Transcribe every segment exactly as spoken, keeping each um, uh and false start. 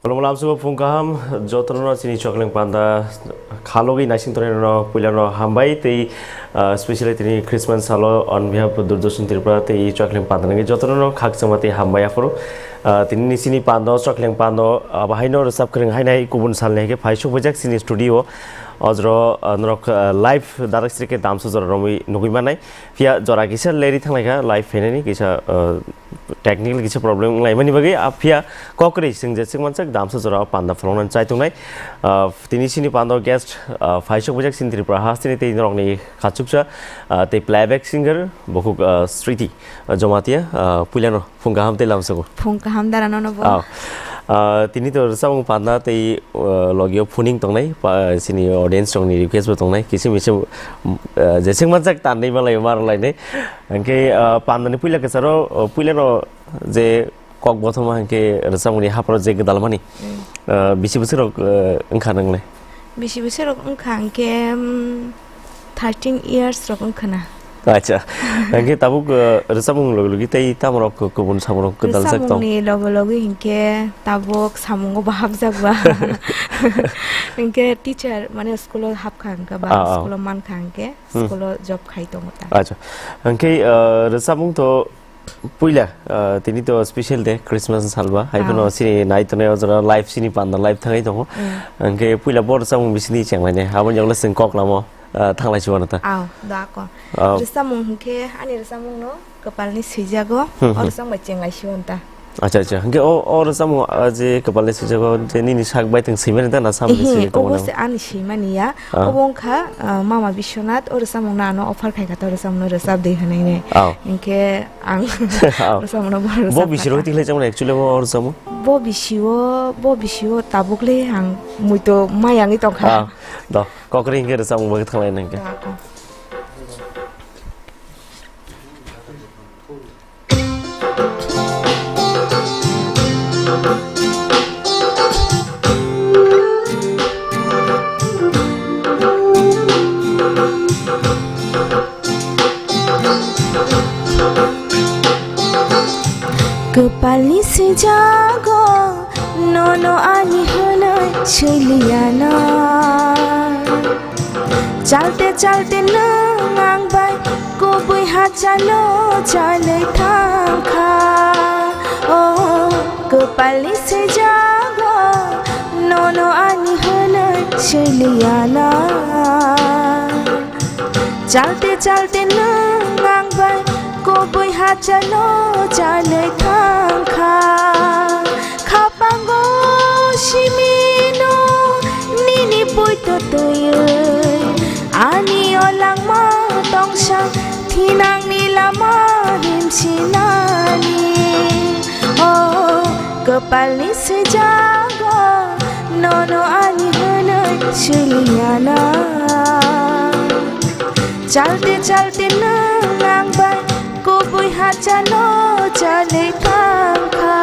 Khulumkha, lamsukgo phung kaham, jotono chini chwkhleng panda khalogwi naising tongnai rokno puilano hambai tei, ah, specially tini Christmas salo on behalf of Doordarshan Tripura tei chwkhleng panda nangwi jotono khakchangma tei hambai aphuru. Ah, tini ni chini pando, chwkhleng pando, ah, bahaino rwchap kwrwng hainai kubun salni hai khe phai sokbaijak chini studio. Ojro, ah, norok, ah, live direct srike damsa jora romwi nugwi manai. Phiya jora kisa leri thanglaikha live phainani kisa, ah, technical kisa problem wnglaimani bagwi, ah, phiya kok kwrwi chwng je chwng manchak damsa jora o panda pholongnani chai tongnai. Ah, tini chini pando guest, ah, phai sokbaijak chini Tripura hasteni tei norokni khachuksa, ah, tei playback singer bukhuk, ah, Sriti, ah, Jomatia, ah, puilano phung kaham tei lamsukgo. Phung kaham dara nono bo. Ah, ah, tini to rwchapmung panda tei, ah, logio phuning tongnai, pa, chini audience rokni request bo tongnai, kisim kisim, ah, je chwng manchak tanwi malaio marwlainai. Hwnkhe, ah, pandani puila kwcharo, ah, puilano je kok bothoma hwnkhe rwchapmungni hapharo je gwdalmani, Mm. ah, bisi bwswk rok, ah, wngkha nwngle? Bisi bwswk rok wngkha hwnkhe, mm, thirteen years rok wngkha na. Acha, hwnkhe tabuk, ah, rwchapmung logi logi tei tamo rok kubun samung rok gwdal jak tong? Rwchapmungni logi logi hwnkhe tabuk samungo bo hapjak ba. Hwnkhe teacher mane school o hapkha hwnkhe ba, Ah, ah. School o mankha hwnkhe Hmm. School o job khai tongo ta. Acha. Hwnkhe, ah, rwchapmung to puila, ah, tini to special day, Christmas ni salba. Hai phano Ah. chini nai tongnai o jora live chini panda live thangwi tongo. Hmm. Hwnkhe puila bo rwchapmung bisini chenglainai. Aboni jagole chwng kok lamo, ah, thanglai chubano ta. Aw, da ko. Ah. Rwchapmung hwnkhe ani rwchapmung no Kwpalni swijago, Hmm, hmm. Oro chwng bai chenglai sio ta. Acha, acha. Hwnkhe o, o rwchapmung, ah, je kwpalni swijago, je nini sak bai tong swimani da na samni Ehe, swi tongmani? Obo se ani swimani ya. Ah. Obo wngkha, ah, Mama Biswanath, o rwchapmung no ano offer khaikha, to rwchapmung no rwchap di hwnwi nai. Ah. Hwnkhe ang Ah. rwchapmung no bo Bo rwchap bisi kha. Rok tikhlai chamani actually bo o rwchapmung? Bo bisi o, bo bisi o tabuk le ang muitu mayangwi tongkha. Ah. Do, kokri hwnkhe rwchapmung bagwi thanglai nangkhe. Ah, ah. Kwpalni swijago nono ani hwnwi swiliyana. Chalte chalte nwng ang bai kubui hachalo chalwi thangkha. O kwpalni swijago nono ani hwnwi swiliyana. Chalte chalte nwng ang bai kubui hachalo chalwi thangkha. Khapango simino nini poito twiwi ani o langma tongsa thinangni lama himsinani. O kwpalni swijago nono ani hwnwi swiliyana. Chalte chalte nwng ang bai kubui hachalo chalwi thangkha.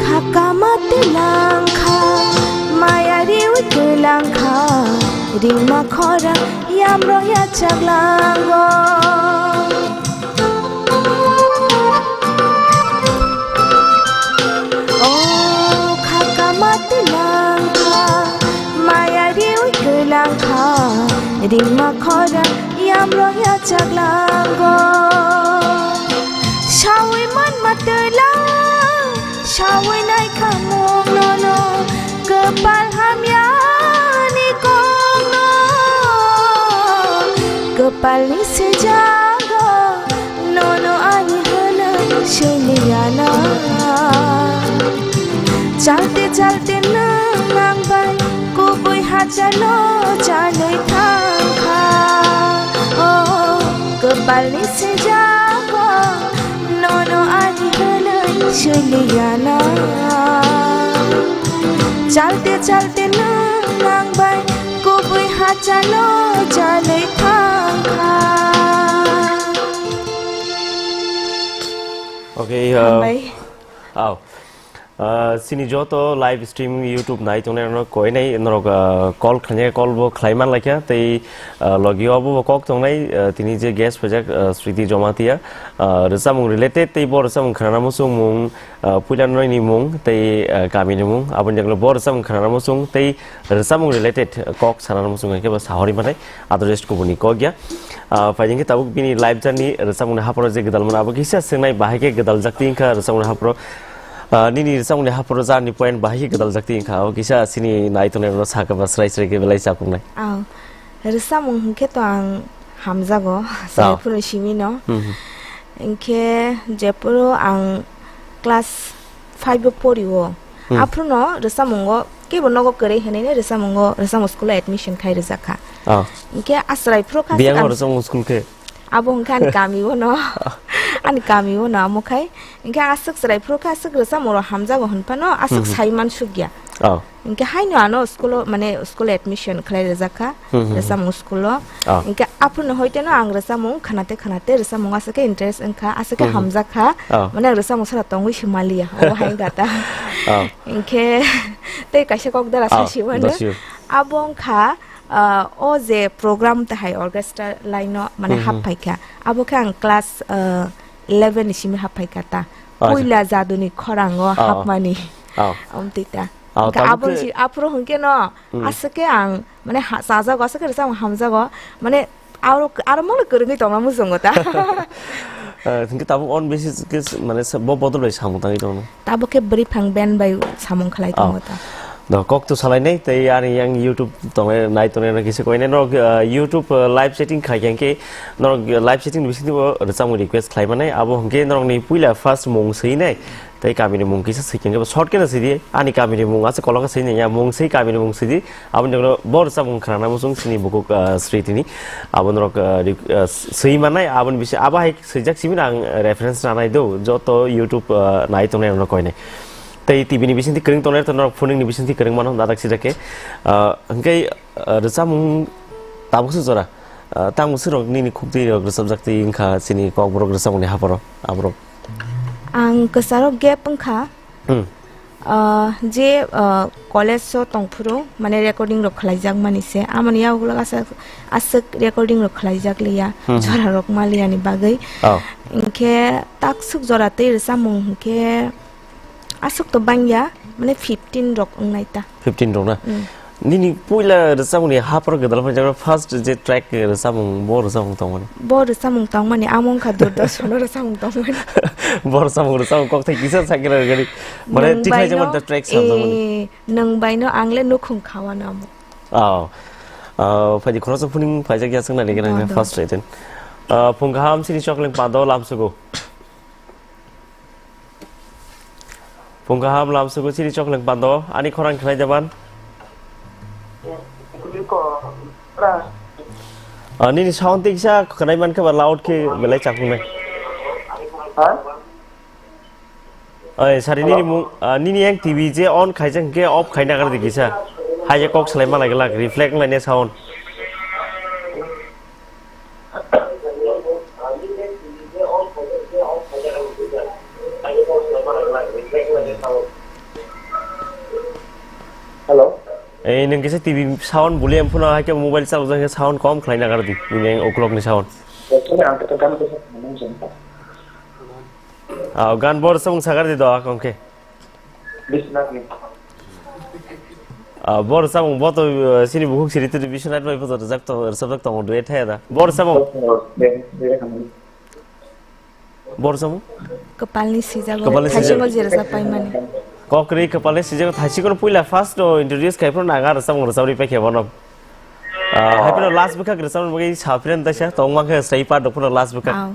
Khakama twlangkha, maya riwi twlangkha, ringma khorang yamro yachaklango. O khakama twlangkha, maya riwi twlangkha, ringma khorang yamro yachaklango. Sawi manma twlang, sawi naikha mung nono, kwpal hamyani kokno. Kwpalni swijago nono ani hwnwi swiliyana. Chalte chalte nwng ang bai kubui hachalo chalwi thangkha. O kwpalni swijago Nono ani hwnwi swliyana. Chalte chalte nwng nangbai kubui hachalo jalwi thangkha. Okay, uh, Hambai. Aw. Uh, chini joto live stream YouTube nai tongnai rokno koinai norok, uh, call khlainai, call bo khlai man laikha tei, uh, logio abo bo kok tongnai, uh, tini je guest phaijak, uh, Sriti Jomatia, uh, rwchapmung related tei bo rwchapmung khnana muchung mung, uh, puila noini mung tei, uh, kami ni mung, aboni jagolo bo rwchapmung khnana muchung tei rwchapmung related kok sanana muchung hai khe bo sahori manai other rest kubuni kok ya. Uh, phaidi khe tabuk bini live journey rwchapmung ni hapharo je gwdal mano abo kisa swngnai bahai khe gwdal jakti wngkha rwchapmung ni hapharo. Ah, nini rwchapmungni hapharo jarni point bahai khe gwdaljakti wngkha, o kisa chini nai tongnai rokno sakha ba srai srai khe belai chapuknai. Aw, rwchapmung hwnkhe to ang hamjago, Ah. Saiphuru simino. Mhm. Hwnkhe jephuru ang class five o porio, Hmm. Aphuru no rwchapmungo kebo nogo kwrwi hwnwi rwchapmungo, rwchapmung school o admission khai rwjak kha. Ah. Hwnkhe aswrai phuru kha Biyang swkang rwchapmung school khe? Abo hwnkhe ani kami o no, ani kami o no amo khai. Hwnkhe aswk chwrai phuru khe aswk rwchapmung rok hamjago hwn phano aswk Mhm. sai man sukya. Oh. Hwnkhe haino ano school o, mane school admission khlai rwjak kha, Mhm. Rwchapmung school o. Oh. Hwnkhe aphuru no hoite no ang rwchapmung khnate khnate rwchapmung aswk khe interest wngkha, aswk khe Mhm. hamjak kha. Oh. Mane ang rwchapmung sara tongwi se maliya, obo hai wngkha ta. Oh. Hwnkhe tei kaisa kok dara Ah, sasi mano. Dosio. Abo wngkha, Ah, o je program tahai orchestra line o mane Mhm. hap phaikha. Abo khe ang class, ah, eleven ni simi hap phaikha ta. Acha. Puila jaduni khorang o Ah, ah. hapmani. Ah. Amtwi ta. Ah, Hwnkhe tabuk aboni khe si-, aphuru hwnkhe no, Hmm. aswk khe ang mane ha-, chajago, aswk khe rwchapmung hamjago. Mane aro, aro mano kwrwngwi tongna muchungo ta. Ah, hwnkhe tabuk on basis khe s-, mane s-, bo bodol bai samung tangwi tongno. Tabuk khe bwrwi phang band bai samung khlai Oh. tongo ta. Do, kok to salainai, tei ani yang YouTube tongnai, nai tongnai rok kisa koinai. Norok, ah, YouTube, ah, live chatting khai khe, hwnkhe norok, ah, live chatting ni bisingtwi bo rwchapmung request khlai manai. Abo hwnkhe norokni puila first mung swinai, tei kamini mung kisa swikhe, hwnkhe bo short khe no swidi. Ani kamini mung ase kolok khe swinai ya, mung swi kamini mung swidi. Aboni jagolo bo rwchapmung khnana muchung chini bukhuk, ah, Sritini. Abo norok, ah, re-, ah, swi manai, aboni bisi abo hai swijak simi ang reference ranai do, joto YouTube, ah, nai tongnai rokno koinai. Tei T V ni bisingtwi kwrwng tongnai rok phone ni bisingtwi kwrwng mano, dadak sida khe. Ah, hwnkhe, ah, rwchapmung tabuk se jora. Ah, tamo se rok nini khuktwi rok rwchapjak twi wngkha chini kokborok rwchapmungni hapharo aborok. Ang kwcharo gap wngkha. Hmm. Ah, je, ah, college o tongphuru, mane recording rok khlaijak mani se, amoni yagulo aswk, aswk recording rok khlaijak liya, Hmm, hmm. Jora rok maliya ni bagwi. Oh. Hinkhe takswk jora twi rwchapmung hinkhe aswk to bangya, mane fifteen rok wngnai ta. Fifteen rok na? Hmm. Nini puila rwchapmungni hapharo gwdal phai jakra first je track rwchapmung, bo rwchapmung tongmani? Bo rwchapmung tongmani, amo wngkha Doordarshono rwchapmung tongmani. Bo rwchapmung, rwchapmung kokthai kisa sakira rwgani. Mane Nwng tikhlai bai jakmani no, ta track samjakmani. Eh, nwng bai no ang le nukhung khawa no amo. Oh. Ah, phaidi khoroksa phuning phaijak ya swngnani gana Bodo. First written. Ah, phung kaham sini chokling pando lamsugo. Phung kaham lamsugo chini chokling pando, ani khorang khlai jaban. Ah, nini sound tiksa khnai man khe ba loud khe belai chakung nai. Ha? Oi, sari nini mung, ah, nini yang T V je on khaijak khe off khaina gar dikisa. Hai je kok salai malai glak, reflect nai ne sound. Hello? Ei, nwng kisa T V sound volume phano hai khe mobile chalok jak khe sound kom khlai nagar di, nini uklok ni sound. Actually, ang khe gan kisa khna nang jeng. Ah, gan bor song sagar di do akong khe. Biswanath ni. Ah, bor samung bo to, ah, sini bukhuk siri tiri Biswanath bai bo to rwjak to, rwjak to duet hai da. Bor samung. Bor samung. Kwpalni sijago. Kwpalni thaisingo sijago. Jersa paimani. Kokri kwpalni sijago thaisiko puila first no introduce khai phano nang ar samung rwjak ri paikhe bono. Ah, hai phano last bwkhak rwchapmani bagwi sa phirani taisa tongma khe sai part rok phano last bwkhak. Aw.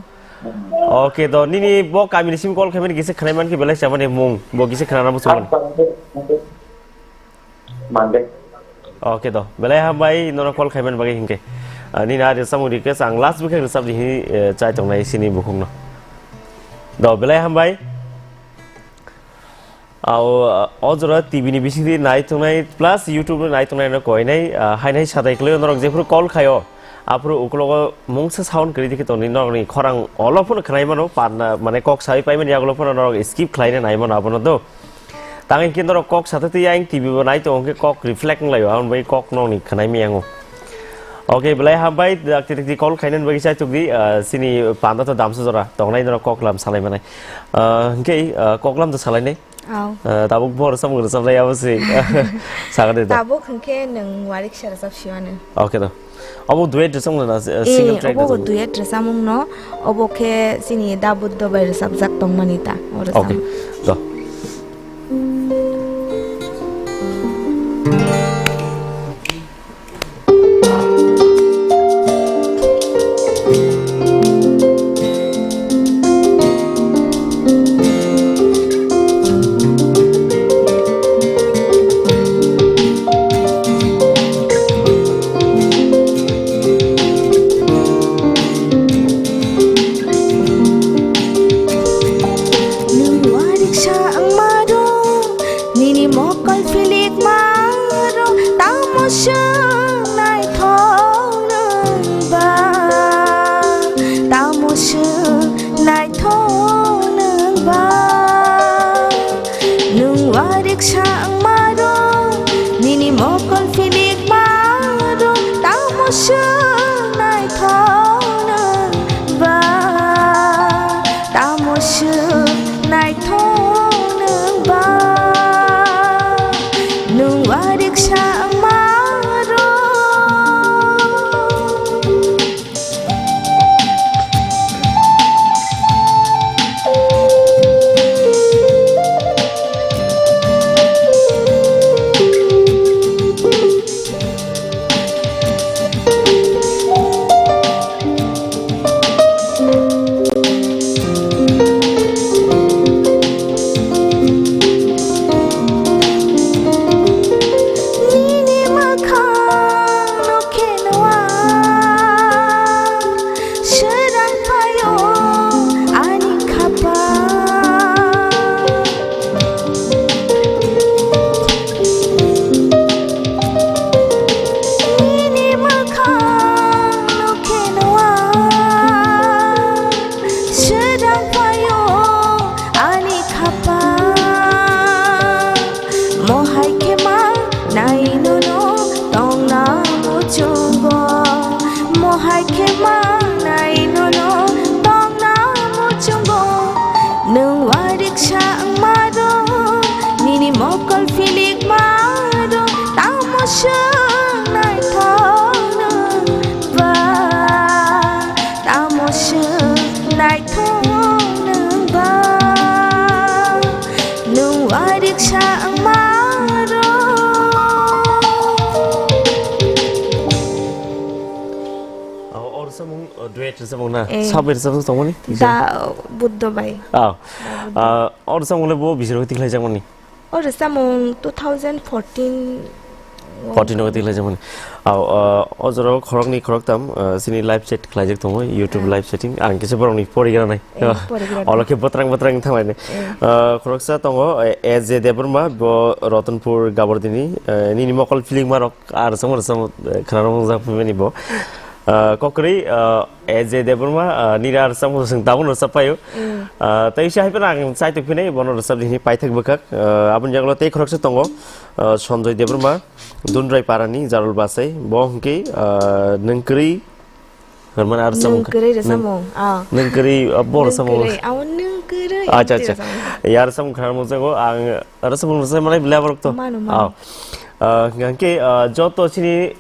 Okay, do nini bo kamini sim call khaimani kisa khnai mankhe belai chamani mung bo kisa khnana muchungmani. Monday. Okay, do belai hambai nono call khaimani bagwi hinkhe. Ah, nini a rwchapmung request ang last bwkhak rwchapdi hi, eh, chai tongnai sini bukhukno. Do, belai hambai. Ao, o jora T V ni bisingtwi nai tongnai plus YouTube ni nai tongnai no koinai, ah, hainai sadai kwlai norok jephuru call khaio. Aphuru ukulogo mungsa sound kwrwi dikhe tongni norokni khorang olo phano khwnai mano, parna, mane kok sawi paimani yagulo phano norok skip khlaina nai mano abono do. Tangwi khe norok kok sathatwi ayang T V bo nai tongo khe kok reflect wnglaio, aboni bagwi kok nokni khwnai miyango. Okay, belai hambai, dakti dakti call khainani bagwi chaichukdi, ah, chini panda to damsa jora tongnai norok kok lam salai manai. Ah, hwnkhe, ah, kok lam to salainai. Au. Ah, tabuk bo rwchapmung rwchapnai abo se. Sakha de da. Tabuk hwnkhe nwng wariksa rwchap siwano. Okay da. Obo duet rwchapmung na, eh, single track obo rwchapmung? Duet rwchapmung no, obo khe chini Da Buddho bai rwchapjak tongmani ta, o rwchapmung. Okay. Da. Nwng wariksa wngma rw, nini mokol philikma rw, tamo chwng naithok nwng ba, tamo chwng naithok nwng ba. Nwng wariksa wngma rw, nini mokol philikma rw, tamo chwng naithok nwng ba, tamo chwng naithok nwng ba. Nwng wariksa wngma rw. Nini mwkhang no khe nua, srang phaio ani khapang. Nini mwkhang no khe nua, srang phaio ani khapang. Mohai khe ma nai nono tongna muchungo. Mohai khe ma nai nono tongna muchungo. Nwng wariksa wngma rw, nini mokol philikma rw, tamo chwng naithok nwng ba, tamo chwng naithok nwng ba. Nwng wariksa wngma rw. O, o rwchapmung, o, duet rwchapmung na? Eh. Sabai rwchapjak tongmani? Da Buddho bai. Ah. Da Buddho. Ah, o rwchapmung le bo bisiro tikhlaijakmani? O rwchapmung two thousand fourteen. Fourteen o tikhlaijakmani. Au, ah, o jorao khoroknwi khoroktham, ah, chini live chat khlaijak tongo, YouTube, ah, live chatting. Ang kisa borokni porigra nai. Eh, porigra nai. Olo khe bwtrang bwtrang thanglainai. Eh. Ah, khoroksa tongo, eh, A J Debbarma, bo Ratanpur Gabardini, eh, nini mokol philingmarok ar chamo chamo, eh, khwnarok wngjak phimani bo. Ah, kokrwi, ah, A J Debbarma, ah, nini ar chamo chwng tabuk no chapaio. Mm. Ah, tei se hai phano ang chaitok phinai, bono rwchap di hwnwi paithak bwkhak. Ah, aboni jagalo tei khoroksa tongo, ah, Sanjoy Debbarma, Dundrai Parani, Jarul Basai, bo hwnkhe, ah, nwng kwrwi, hwnmani ar nwng samung kha-, kwrwi nwng, rwchapmung, ah. Nwng kwrwi, ah, bo nwng rwchapmung. Kwrwi, ah, nwng kwrwi, acha, acha. Rwchapmung. Yar samung khana mung jago, ang rwchapmung rwchapmani belai borok to. Mano, mano. Ah. Ah, hwnkhe, ah, joto chini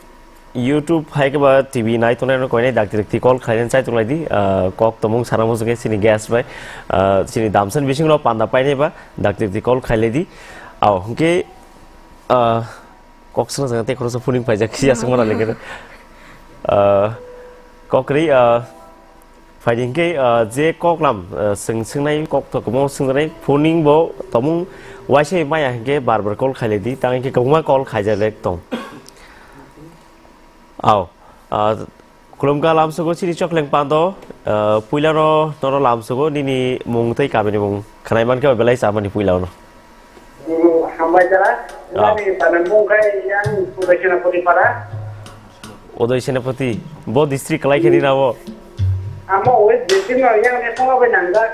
YouTube hai khe ba T V nai tongnai rok koinai dakti dakti call khlainani chai tonglai di. Ah, kok tomung sana mung jago chini guest bai. Ah, chini damsani bising rok panda painai ba dakti dakti call khailai di. Au, hwnkhe, ah, kok swna jaga tei khoroksa phuning paijak, kisa swngmana lekhe. Ah, kokrwi, ah, phaidi hwnkhe, ah, je koklam, ah, swng-, swngnai kok to kwbangma swngjaknai, phuning bo tomung waisa maya hwnkhe bar bar call khailai di, tang hwnkhe kwbangma call khaijak tong. Au, ah, Khulumkha lamsugo chini chokleng pando, ah, puilano nono lamsugo nini mung tei kamini mung khnai mankhe belai chamani puilano. Hmm, hambai jara. Ah. Nani panamung kai yang Uday Senapati para. Uday Senapati, bo district kalai khani na bo? Amo West District no yang ne thong bai nang da.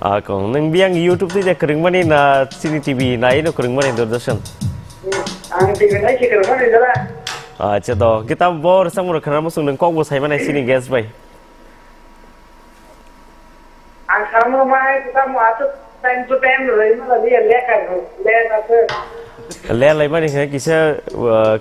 Ah, kong, nang biang YouTube twi de kwrwngmani na chini T V na ino kwrwngmani Doordarshan? Hmm, ang T V nai si kwrwngmani jara. Acha do, kita bo rwchapmung khana musung nang kok bo sai mani chini guest bai. Ang samu mai kita mu atu time to time roi ma la dia lekar ro, le na se. Le lai mani khe kisa, uh,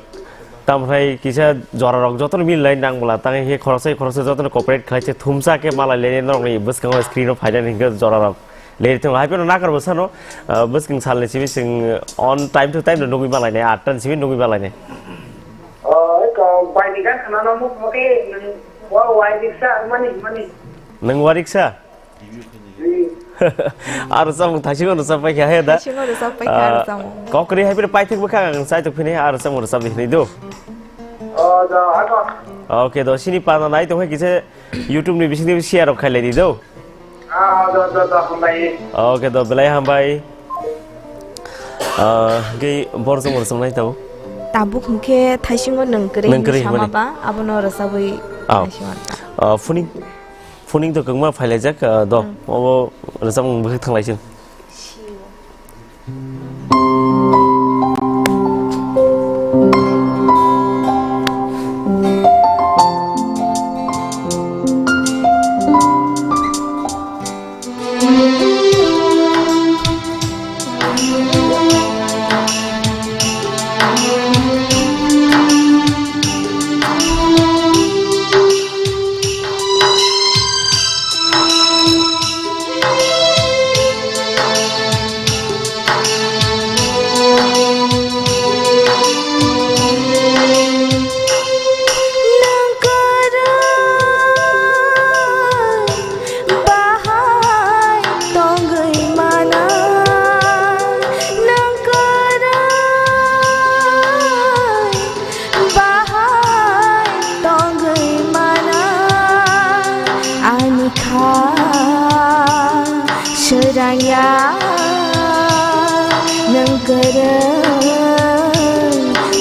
tamhrai kisa jora rok jotono mil lai nang bwla tang khe khoroksa khoroksa jotono cooperate khlai se thumsa khe malai le norok ni bwskango screen o phaina ni khe jora rok le thung hai peno nakar bwsano, uh, bwskang sal ni simi sing on time to time no nugui malai ne atta ni simi nugui malai ne. Oh, ko bai ni gan khana no mo mo ke nang wa wai diksa mani mani. Nang wa diksa? Aro samung thasingo no sapai kha he da. Thasingo no sapai kha aro samung. Kokri hai pire paithak bwkha ang sai tok phini aro samung no sapai phini do. Oh, do, ako. Okay do, sini pana nai tong hai kisa YouTube ni bising ni share rok khailai di do. Ah, do, do, do, hambai. Okay do, belai hambai. Ah, ge bor samung rwchapnai tabo. Tabuk hwnkhe thaisingo nwng kwrwi Nwng kwrwi hinwi sama hwnmani. Ba, abono rwchabwi Ah. Thaisingo ta. Ah, phuning, phuning to kwbangma phailaijak, ah, do. Hmm. Obo rwchapmung bwkhak thanglaising. Bahai tongwi mana nang kwrwi, bahai tongwi mana ani kha swrangya nang kwrwi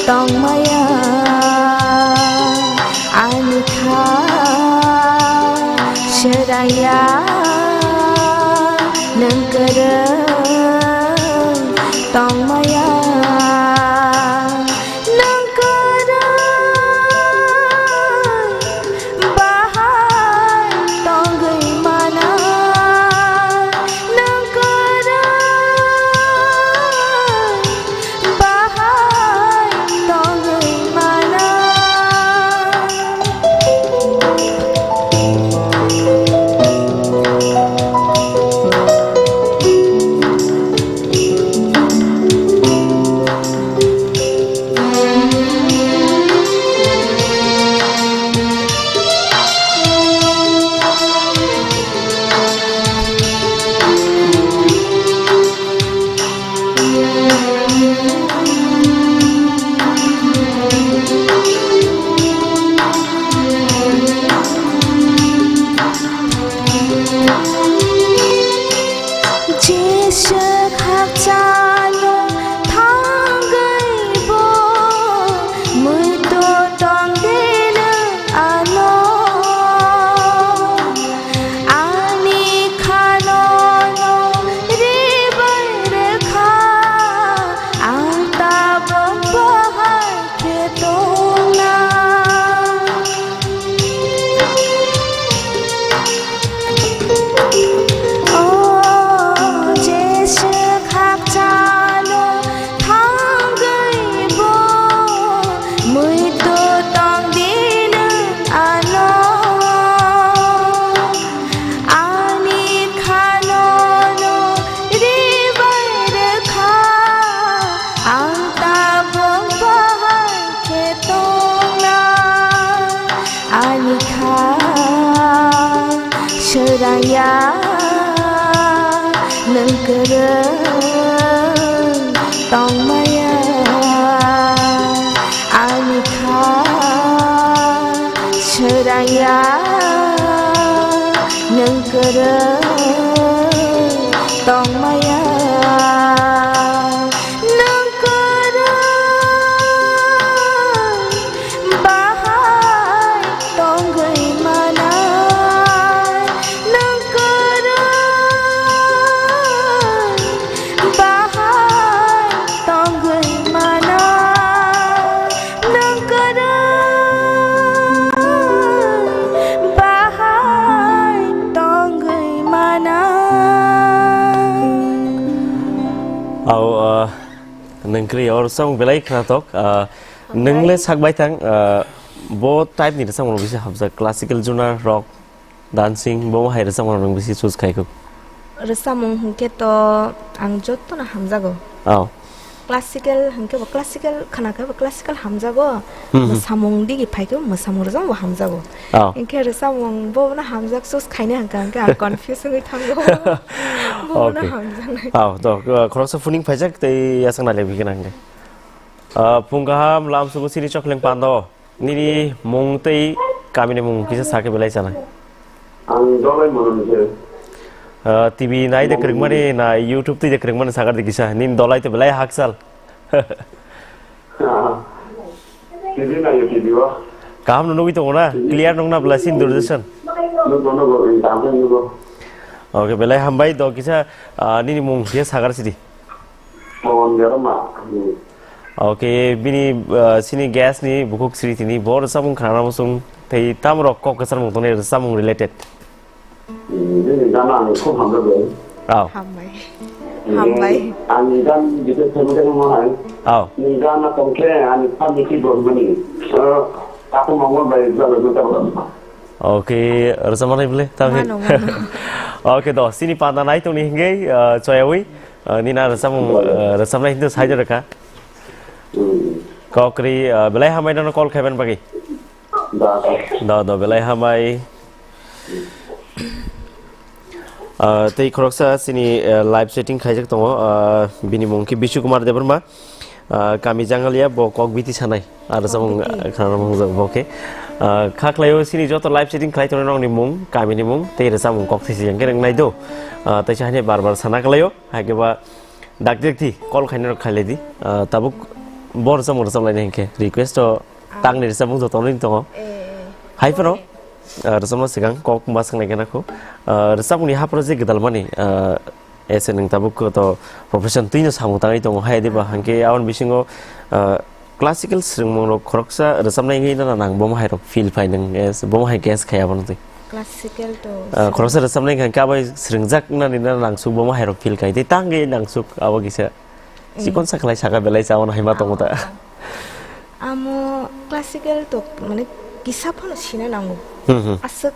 tongmaya. Ani kha swrangya nwng kwrwi tongmaya, nwng kwrwi bahai tongwi mana, nwng kwrwi bahai tongwi mana. Jesa khakchangno thangwi bo muitu tongdino ano. Ani khano no ribai rwkha, ang tabuk bahai khe tongna. O Jisu khakchangno thangwi bo muitu tongdino ano. Ani khano no ribai rwkha, ang tabuk bahai khe tongna. Ani kha swrangya nwng kwrwi tongmaya. Ani kha swrangya Tongmaya nwng kwrwi bahai tongwi mana, nwng kwrwi bahai tongwi mana, nwng kwrwi bahai tongwi mana. Au, ah, nwng kwrwi or samung belai khnatok, ah, nwng le sak bai thang, ah, bo type ni rwchapmung rok bisi hamjak, classical, genre, rock, dancing, bo hai rwchapmung rok nwng bisi choose khai kho? Rwchapmung hwnkhe to ang jotono hamjago. Oh. Classical hwnkhe bo classical khna khe bo classical hamjago. Hmm, hmm. Mwsamung digi phai khe bo mwsamung rwchapmung bo hamjago. Oh. Hwnkhe rwchapmung bo no hamjak choose khaina hwnkha hwnkhe ang confuse wngwi thango. Bo no Okay. hamjaknai. Oh, to, uh, khoroksa phuning phaijak tei yasakna lebigena hwnkhe. Uh, phung kaham lam sugo sini chokleng pando. Nini mung tei kamini mung kisa sakhe belai chana. Ang Dolai Mono ni se. Ah, T V nai de kwrwngmani na YouTube twi de kwrwngmani sakar de kisa. Nini Dolai to belai hakchal. Ah, T V nayo, T V o. Kaham no nugwi tongo na? Clear nung na belai sin Doordarshan? Nugo, nugo, ang kaham khe nugo. Okay, belai hambai do kisa, ah, nini mung kisa sakar sidi. Pawan Debbarma. Hmm. Okay, bini, uh, sini guest ni bukhuk sri tini bo rwchapmung khna muchung tei tamrok kok kwchar mung tongnai rwchapmung related. Hmm, bini gana ang khub hamjak bai. Oh. Hambai. Hmm, Hambai. Ani gan bisa sebut mo hai. Oh. Ni gana tongkhe ani family ki bol mani. Eh, aku mongol bai jalo mata. Okay, rwchapmani bole, tabi. Mano, mano. Okay, do, sini panda nai tongni hingke, uh, choyawi. Ah, nini rwchapmung, ah, rwchapnai hintu saida rwkha. Hmm. Kokri, ah, belai hambai nono call khaiban bagwi. Da. Do, do, belai hambai. Ah, tei khoroksa sini, ah, live chatting khaijak tongo, ah, bini mung khe Bishu Kumar Debbarma. Ah, kami Jangalia bo kok biti sanai. Aro samung, Kok biti. Ah, khana mung bo khe. Ah, kha khlaio sini joto live chatting khlai tongnai nokni mung, kamini mung, tei rwchapmung kok thisi hwnkhe nang nai do. Ah, tei sa hwnwi bar bar sana khlaio. Hai khe ba dakti dakti call khainai rok khailai di. Ah, tabuk bo rwchapmung rwchap lainai hinkhe request o Ah. tangni rwchapmung joto nini tongo. Eh, eh. Hai phano, ah, rwchapna swkang kok ma swngnai khe nakho. Ah, rwchapmungni haphro je gwdalmani, ah, ese nwng tabuk to profession twino samung tangwi tongo hai diba Ah. hinkhe aboni bisingo, ah, classical swrwngmung rok khoroksa rwchapnai wngwi nana nang bomo hai rok feel phai nwng, eh, bomo hai guess khai abono twi. Classical to Ah, khoroksa rwchapnai hwnkha khe abo swrwngjak nani nana nang suk bomo hai rok feel khai tei tangwi nang suk abo kisa Mm. chikon sa khlai saka belai chawan hai ma tongo ta. Ah, ah. Amo classical to mane kisa phano sina nango. Hmm, hmm. Aswk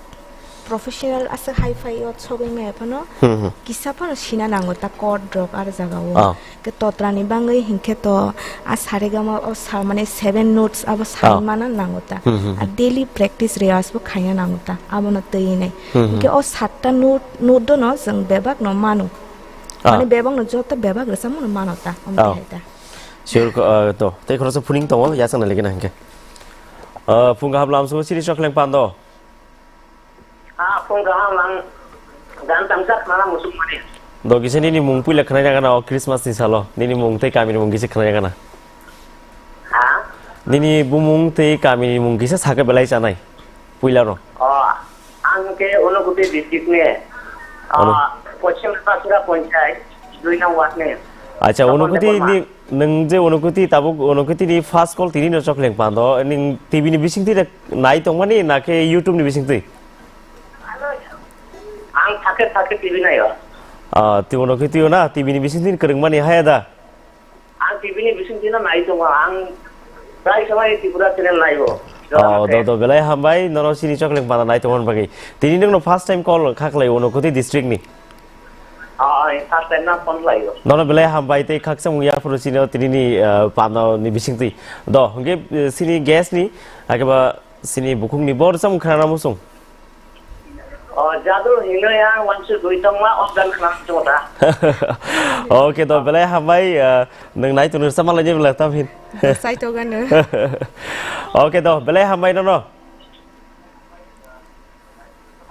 professional aswk hi-fi o sogwi maya phano Hmm, hmm. kisa phano sina nango ta chord rok ar jaga o. Ah. Ke totra ni bangwi hinkhe to a saregama o sa mane seven notes abo Ah. sai mana nango ta. Hmm, hmm, A hmm. daily practice rehearse bo khaina nango ta. Abono twi nai. Hmm, hmm. Hinkhe o satta note, note do no chwng bebak no mano. Ah. Mane bebak no joto bebak rwchapmung no mano ta. Om Ah. hai ta. Sure ko, ah, to. Tei khoroksa phuning tongo, yasakna legena hinkhe. Ah, phung kaham lam sugo sini chokleng pando. Ah, phung kaham ang gan tamjak nana muchung mani. Do kisa nini mung puila khwnai nangana o Christmas ni salo. Nini mung tei kamini mung kisa khwnai nangana. Ha? Nini bumung tei kamini mung kisa sakhe belai chanai. Puila no. Oh, ang ke Unakoti district ni. Ano? Ah, Poschim Basura Panchayat, dui nang ward ni. Acha, Topon Unakoti Debbarma. Ni Nwng je Unakoti tabuk Unakoti ni first call tini no chokleng pando, nwng T V ni bising twi nai tongmani na khe YouTube ni bising twi? Ang thake thake T V naio. Ah, twi Unakoti o na, T V ni bising twi kwrwngmani haya da? Ang T V ni bising twi no nai tongo, ang prai samai Tripura channel naio. Oh, do, do, belai hambai, nono sini chokleng pando nai tongmani bagwi. Tini nwng no first time call kha khlai Unakoti district ni. Ah, ah, first time na phone khlaio. Nono belai hambai tei khaksa mung yaphuru sini o tini ni, ah, pando ni bising twi. Do, hwnkhe, eh, sini guest ni, akeba sini bukhuk ni bo rwchapmung khna muchung. Oh, Jadu Hinoya Wansu Dui Tongma, o gan khna muchung ta. Okay, do, belai hambai, ah, nwng nai tongni rwchapma lai ni belai tam hin. Sai to gano. Okay, do, belai hambai nono.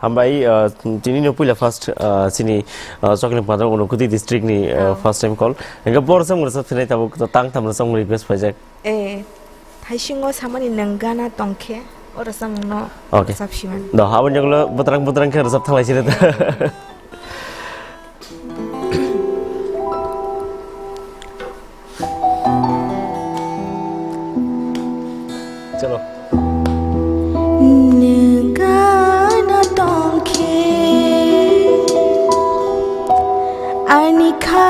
Hambai, uh, tini no puila first, uh, sini, uh, Chakling Panda Unakoti district ni, uh, Oh. first time call. Hingke bor sam rwchap sinai tabuk tang tam rwchap request paijak. Eh, thaisingo samani nwng gana tongkhe, o rwchapmungno Okay. rwchap simani. Do, aboni ulo bwtrang bwtrang khe rwchap thanglai sini. Chalo. Nwng gana tongkhe ani kha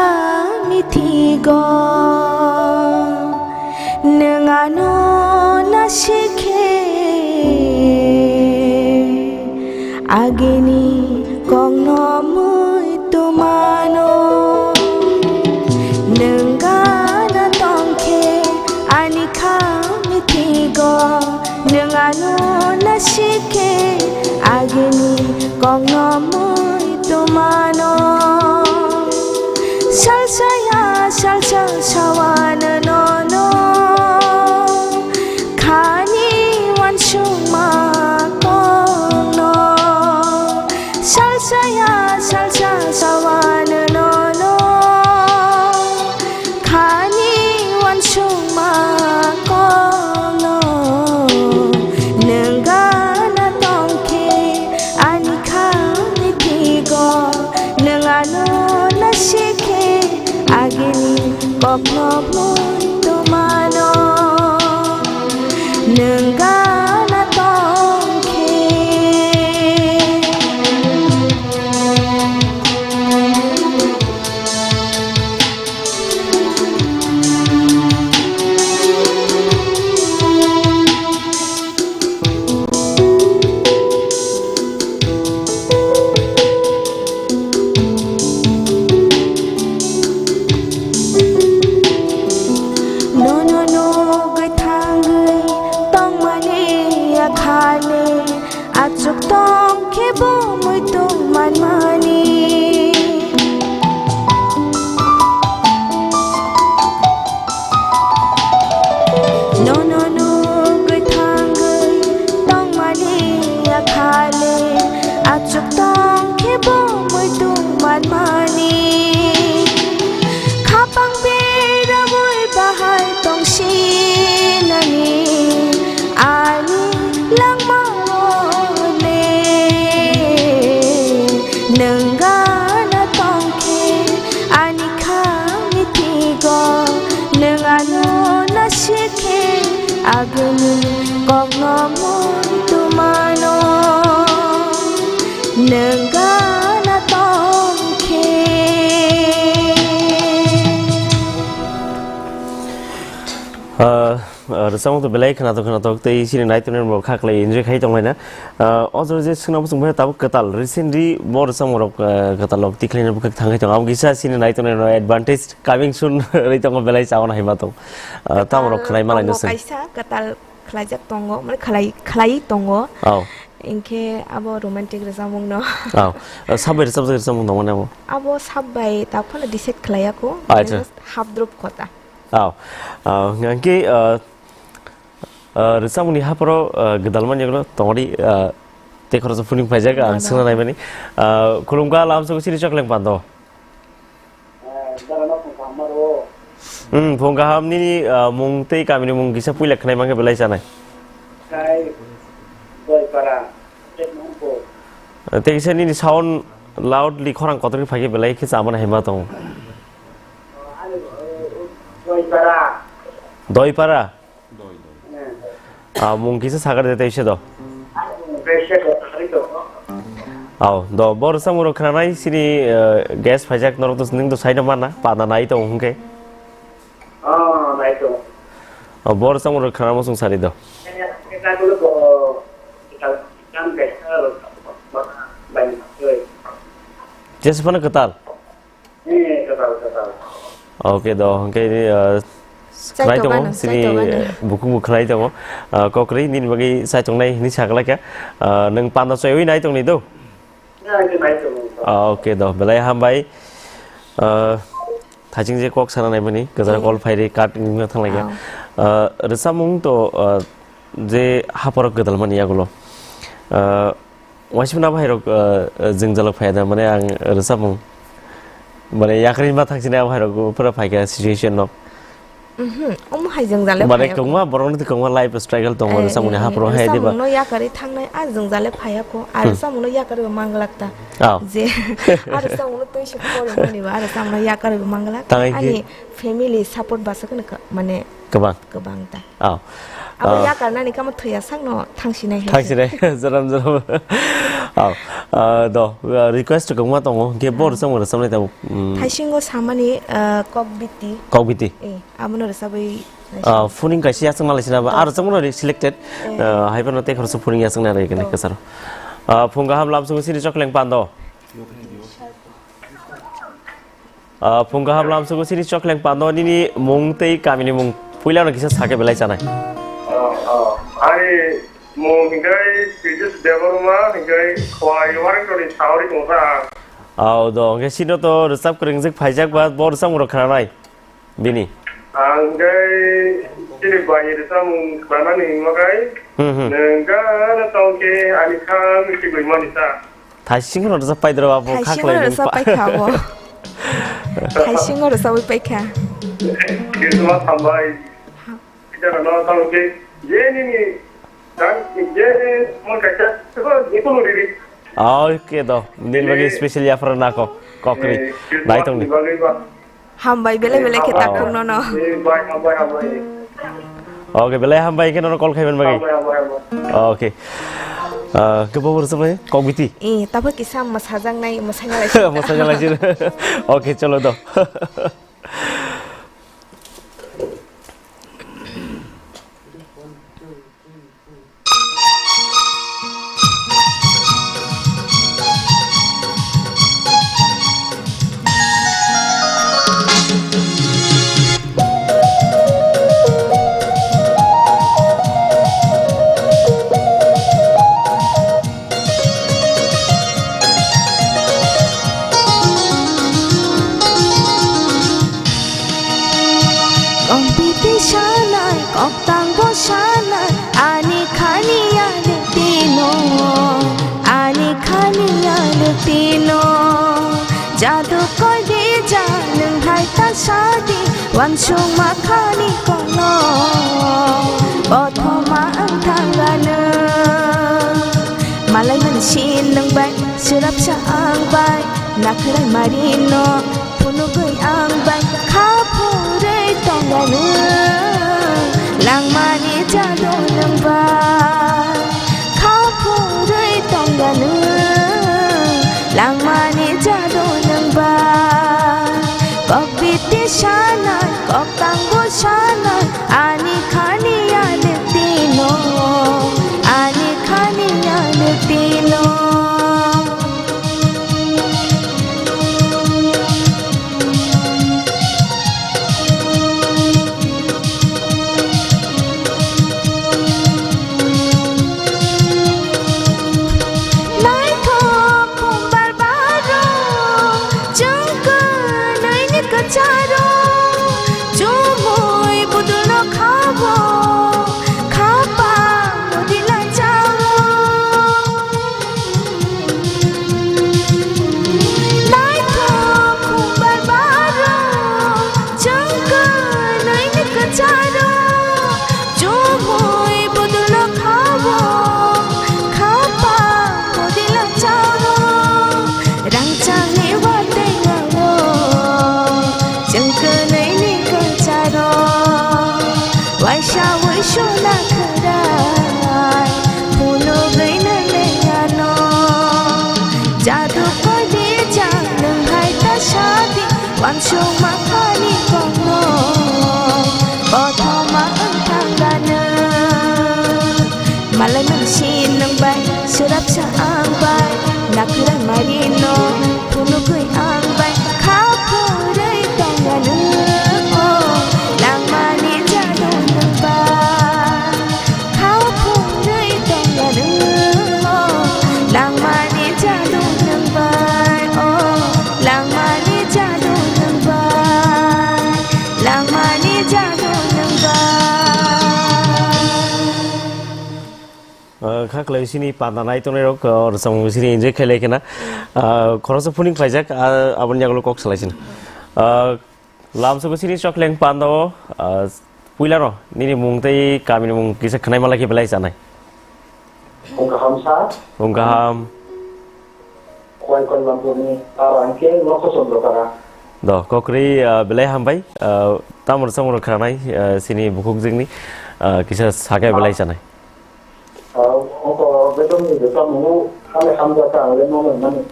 mithigo, nwng ano nasikhe. Agini kokno mui tumano. Nwng gana tongkhe ani kha mithigo, nwng ano nasikhe. Agini kokno mui tumano. Salsa ya salsa sawan nono. Khani wansukma kokno. Salsa ya salsa sawan nono. Khani wansukma kokno. Nwng gana tongkhe ani kha mithigo. Nwng ano nasikhe. Agini kokno mui tumano. Nwng gana tongkhe. Nono nugwi thangwi tongmani yakhani, achuk tongkhe bo muitu manmani. Nono nugwi thangwi tongmani yakhale, achuk tongkhe bo muitu manmani. Khapang berabwi bahai tongsinani, ani langmao le. Nwng gana tongkhe ani kha mithigo, nwng ano nasikhe, agini kokno mui tumano. Nwng gana tongkhe. Ah, ah, rwchapmung to belai khwnathok khwnathok tei chini naitongnai rok kha khlai enjoy khai tonglaina. Ah, o jaga je swngna muchung bai tabuk kwtal recently bo rwchapmung rok, ah, kwtal rok tikhlaina bwkhak thangwi tongo. Abo kisa chini naitongnai rok advantage coming soon rwi tongo belai chawana hai ma tong. Ah, tamo rok khwnai malai no Kwtal tongo swng. Kaisa kwtal khlaijak tongo, mane khlai, khlai tongo. Oh. Hinkhe abo romantic rwchapmung no. Oh. Ah, sab bai rwchapjak rwchapmung tongmani abo? Abo sab bai ta phano decide khlaiya kho. Acha. Just half drop kota. Oh. Ah, hinkhe, ah, ah, rwchapmungni hapharo, ah, gwdalmani yagulo tongri, ah, tei khoroksa phuning phaijak, ang swngna naimani. Ah, khulumkha, lamsoko chini Chakling Panda. Hmm, phung kaham nini, ah, mung tei kamini mung kisa puila khwnai mankhe belai chanai. Kai Doipara. Tei kisa nini sound loudly khorang kotor khe phaikhe belai khe chamani hai ma tongo. Doipara. Doipara? Ah, mung kisa sakar de teise do. Aw, do, bo rwchapmung rok khwnanai sini, eh, guest phaijak norok to, nwng to saino mana, panda nai tongo hwnkhe. Oh, nai tongo. Oh, bo rwchapmung rok khwnamo chwng sari do. Jesa phano kwtal. Eh, kwtal, kwtal. Oke do, hwnkhe, uh, khwnai tongo, sini, eh, bukhuk bo khwnai tongo. Uh, kokrwi nini bagwi chaitongnai hinwi saklaikha. Uh, nwng panda choiwi nai tongni do? Ah, oke do, belai hambai. Uh, thaching je kok sana naimani, kwcharo call phairi kat wngna thanglaikha. Uh, rwchapmung to, uh, je hapharo gwdalmani yagulo. Uh, Waismano bahai rok, uh, uh, jwngjalok phai da, mane ang rwchapmung. Mane yakarwi ma thangsinai bahai rok pura phaikha situation no. Mhm, omo hai jwngjalok Mane phai. Kwbangma borok ni kwbangma life struggle tongo, eh, rwchapmung ni eh, haphuru hai diba. Rwchapmung no yakarwi thangnai, a jwngjalok phai kho, a Hmm. Rwchapmung no yakarwi manglak ta. Oh. Je, a rwchapmung no twi se pori mani ba, a rwchapmung no yakarwi manglak. Tang hai khe Ani family support ba sa kheno ka-, mane Kwbang. Kwbang ta. Oh. Abo Ah. Yakarnani kamo thwiya sakno thangsinai hai. Thangsinai, jorom jorom. Oh. Ah, do, ah, request kwbangma tongo, hwnkhe bo Ah. Rwchapmung rwchapnai tabuk, mm. Thaisingo samani, ah, kokbiti. Kokbiti. Eh, abono rwchabwi Ah, phuning kaisa yachakna laisina ba, Ah. Aro rwchapmung rok selected. Eh. Ah, hai phano tei khoroksa phuning yachakna rwgwini Oh. Kwcharo. Ah, phung kaham lamsongo sini chokleng pando. Ah, phung kaham lamsongo sini chokleng pando nini mung tei kamini mung puilano kisa sakhe belai chanai. Oh, oh. Ani mung hingkai Pijit Debbarma hingkai Khowai Warengtoni saori tongsa ang. Au do, hingke sino to rwchap kwrwngjak phaijak ba bo rwchapmung rok khnanai bini. Ang hingkai chini bai rwchapmung khnanani hingma kai. Hmm, hmm. Nwng gana tongkhe ani khan sikoi mani sa. Thaising rok rwchap paidro abo Thaising khaklai rok nwng rwchap pa- paikha abo. Thaising rok rwchapwi paikha. Christmas hambai. Jara no tamo ke je ni ni dan je ni mon kaisa ko je ko riri. Oke do. Din bagi special ya pernah kok kokri. Eh, Christmas Nai tong ni ni. Bagi ba. Hambai bele bele khe takhuk nono. Eh, bai, hambai, hambai. Oke, belai hambai khe nono call khaiben bagi. Hambai, hambai, hambai. Oke. Ah, kebo bor samai kok biti. Eh, tabo kisa masajaknai, masajaknai. Masajaknai sir. Oke, cholo do. Competition ai, kok tangbo sanai, ani khani ya lwktino, ani khani ya lwktino. Jadu koi di ja, nwng hai ta sadi, wansuk ma khani kono, bothoma ang thangano. Malai mansi nwng bai, surapsa ang bai, nakhrai mari no, phunugwi ang bai, kha phurwi tongano. Langmani jadu nwng bai, kha phurwi tongano. Langmani jadu nwng bai, kok biti sanai, kok tangbo sanai, ani khani ya lwktino, ani khani ya lwktino. Naithok khumbar baro, chwng kwnwi ni kwcharo, chumui budulno khabo, khapang mudi lachao. Naithok khumbar baro, chwng kwnwi ni kwcharo, chumui budulno khabo, khapang mudi lachao. Rangchakni watwi wao, chwng kwnwi ni kwcharo, waisa wi suna khwrai, phunugwi nai lengano. Jadu koi di jang nwng hai ta sadi, wansuk ma khani kokno, bothoma wng thang gano. Malai mansi nwng bai, surapsa ang bai, nakhrai mari no, phunugwi ang bai, kha phurwi tong gano. Langmani jadu nwng bai, kha phurwi tong gano. Langmani jadu nwng bai, o, langmani jadu nwng bai. Kha khlai sini panda nai tongnai rok, uh, rwchapmung sini enjoy khailai khena. Uh, khoroksa phuning khlaijak, uh, aboni yagulo kok salai sini. Uh, lamsogo sini chokleng panda o, uh, puila no, nini mung tei kamini mung kisa khwnai malai khe belai chanai. Wng kaham sa. Wng kaham. Khwai Kalyampurni para hwnkhe Lokho Chandra para. Do, kokrwi, ah, belai hambai, ah, tamo rwchapmung rok khwnanai, ah, sini bukhuk jwkni, ah, kisa sakhe belai chanai. Ah, oko betonni rwchapmung o hale hamjakha ang le mano mani.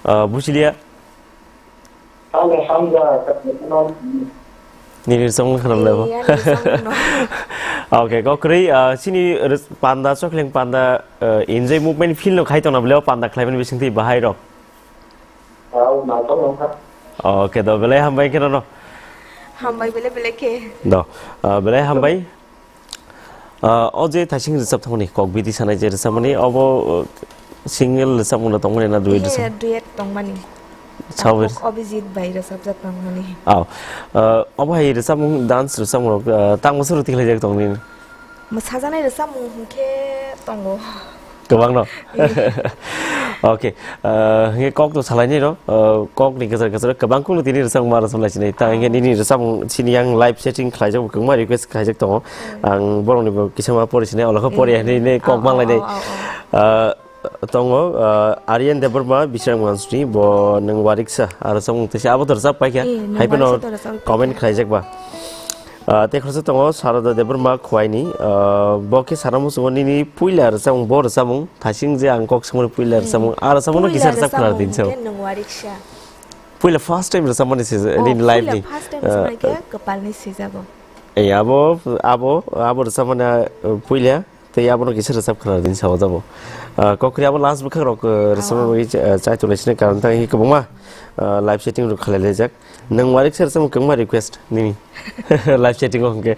Ah, buchiliya. Hale hamjakha. Nini rwchapmung khwnam lebo. Eh, ani rwchapmung no. Okay, kokrwi, ah, sini rwch-, panda, chokleng panda, ah, enjoy movement feel no khai tongna bole o panda khlaimani bisingtwi bahai rok. Au, naithok wngkha. Okay, do, belai hambai kheno no. Hambai bele bele khe. Do, ah, belai hambai. Ah, o je thaising rwchap thangmani kok bidi sanai je rwchapmani, obo, uh, single rwchapmung tongmani na duet rwchap? Duet tongmani. Sawi. Abhijit bai rwchapjak tongmani. Au. Ah, obo hai rwchapmung dance rwchapmung rok, ah, tang bwswk rw tikhlaijak tongmani? Mwsajaknai rwchapmung hwnkhe tongo. Kwbang no? Eh. Okay. Ah, hwnkhe kok to salainai no. Ah, kok ni kwchar kwchar kwbang kunu tini rwchapmung ma rwchapmung lai sinai. Ta hwnkhe nini rwchapmung sini yang live setting khlaijak kwbangma request khlaijak tongo. Hmm. Ang borok ni bo kisa ma pori sinai, olokho pori eh, hinwi ne kok oh, manglai nai. Oh, oh, oh. Ah, tongo, ah, Aryan Debbarma, Bishrang Mansuri, bo nwng wariksa, aro samung tesi abo to rwchap paikha. Eh, nwng hai phano wariksa to rwchap paikha. Comment khlaijak ba. Ah, tei khoroksa tongo Sarada Debbarma Khwaini, ah, bo khe sana muchungo nini puila rwchapmung, bo rwchapmung, thasing je ang kok swngmani puila eh, rwchapmung, a rwchapmung no puila kisa rwchap khwna rwchapmung din sao. Hwnkhe nwng wariksa. Puila first time rwchapmani se, oh, nini life puila ni, first time ah, rwchapmani khe kwpalni sijago. Eh, abo, abo, abo rwchapmani, ah, puila. Tei abono kisa rwchap khwna din sao jabo. Ah, kokrwi abo last bwkhak rok, ah, rwchapna bagwi cha-, ah, chai tonglaisini karon tang hi kwbangma, ah, live setting rok khalai laijak. Nwng wariksa rwchapmung kwbangma request nini. Live setting o hwnkhe.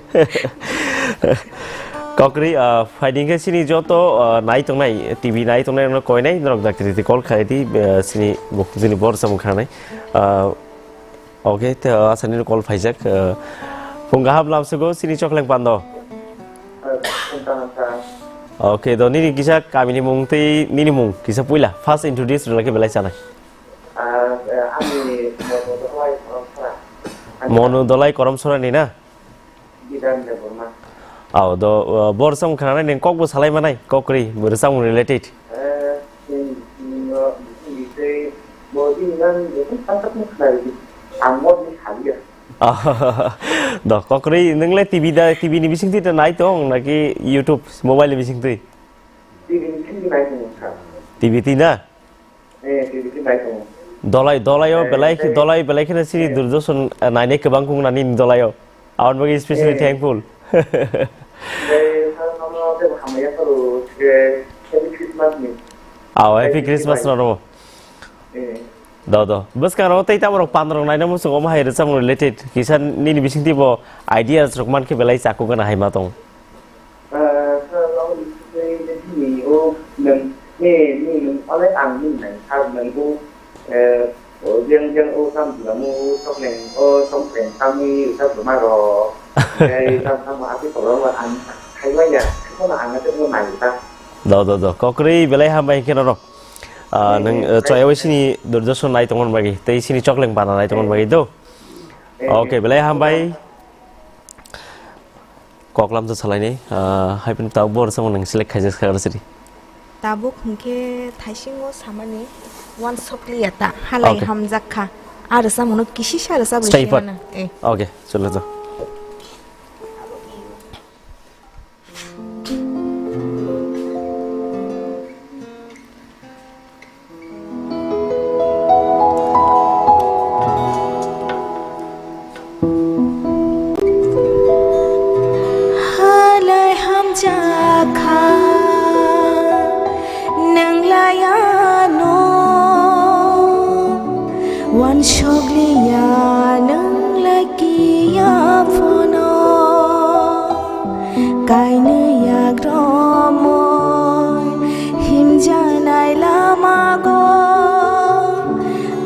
Kokrwi, ah, phaidi hwnkhe sini joto, ah, nai tongnai, T V nai tongnai rokno koinai norok dakti dakti call khalai di, ah, sini bukhuk jini bo rwchapmung khanai. Ah, Okay, te, uh, asani call phaijak, uh, phung kaham lamsugo sini chokleng pando. Okay, do nini kisa kamini mung tei nini mung kisa puila first introduce rwlai khe belai chanai. Ah, eh, ani Monu Dolai Koromsora. Ani Monu Dolai Koromsora ni na? Bidan Debbarma. Aw, do, uh, bo rwchapmung khwnanai nini kok bo salai manai, kokrwi, bo rwchapmung related. Eh, chwng, chwng, chwng, tei bo bini gan joto samsakno khnai, ang bo bini saliya. Do, kokrwi, nwng le T V da, T V ni bisingtwi da nai tong, naki YouTube, mobile ni bisingtwi? T V ni bisingtwi nai tong, sir. T V twi na? Eh, T V twi nai tongo. Dolai, dolai o eh, belai khe, tei dolai belai kheno sini eh, Doordarshan, eh, nainai kwbang kung nani dolai o. Aboni bagwi especially eh, thankful. Tei sir, nono tei bo hamya pharo, eh, Happy Christmas ni. Aw, Happy tei Christmas bai. Nono. Eh. Do, do. Bwskango tei tamo rok pandra rok naina muchung omo hai rwchapmung related. Kisa nini bisingtwi bo ideas rok mankhe belai chakugana hai ma tong. Ah, sir, aboni bisingtwi nini o nwng, ni, ni nwng ole ang nini nai sir nwng o, eh, o jeng jeng o sam julamu o sokleng o sokleng samwi rwchap rwma rok. Tei sam sam ati kolom ang khaibai ya, khaibai ang ati nai ta. Do, do, do. Kokrwi belai hambai khe norok. Ah, eh, nwng, eh, eh, chwng sini Doordarshan nai tongmani bagwi, tei sini chokleng bana nai tongmani bagwi do. Eh, okay, eh, belai hambai. Koklam to salaini, ah, hai phano tabuk bo rwchapmung nwng select khaijak kha rwchadi. Tabuk hwnkhe thaisingo samani wansokliya ta, halai okay, hamjak kha. A rwchapmungno kisisa rwchap rwsiyana. Stay put. Eh. Okay, cholo to. Halai hamjakha nwnglai ano, wansokliya nwnglai kiya phono. Kainwi yagromwi himjanai lamago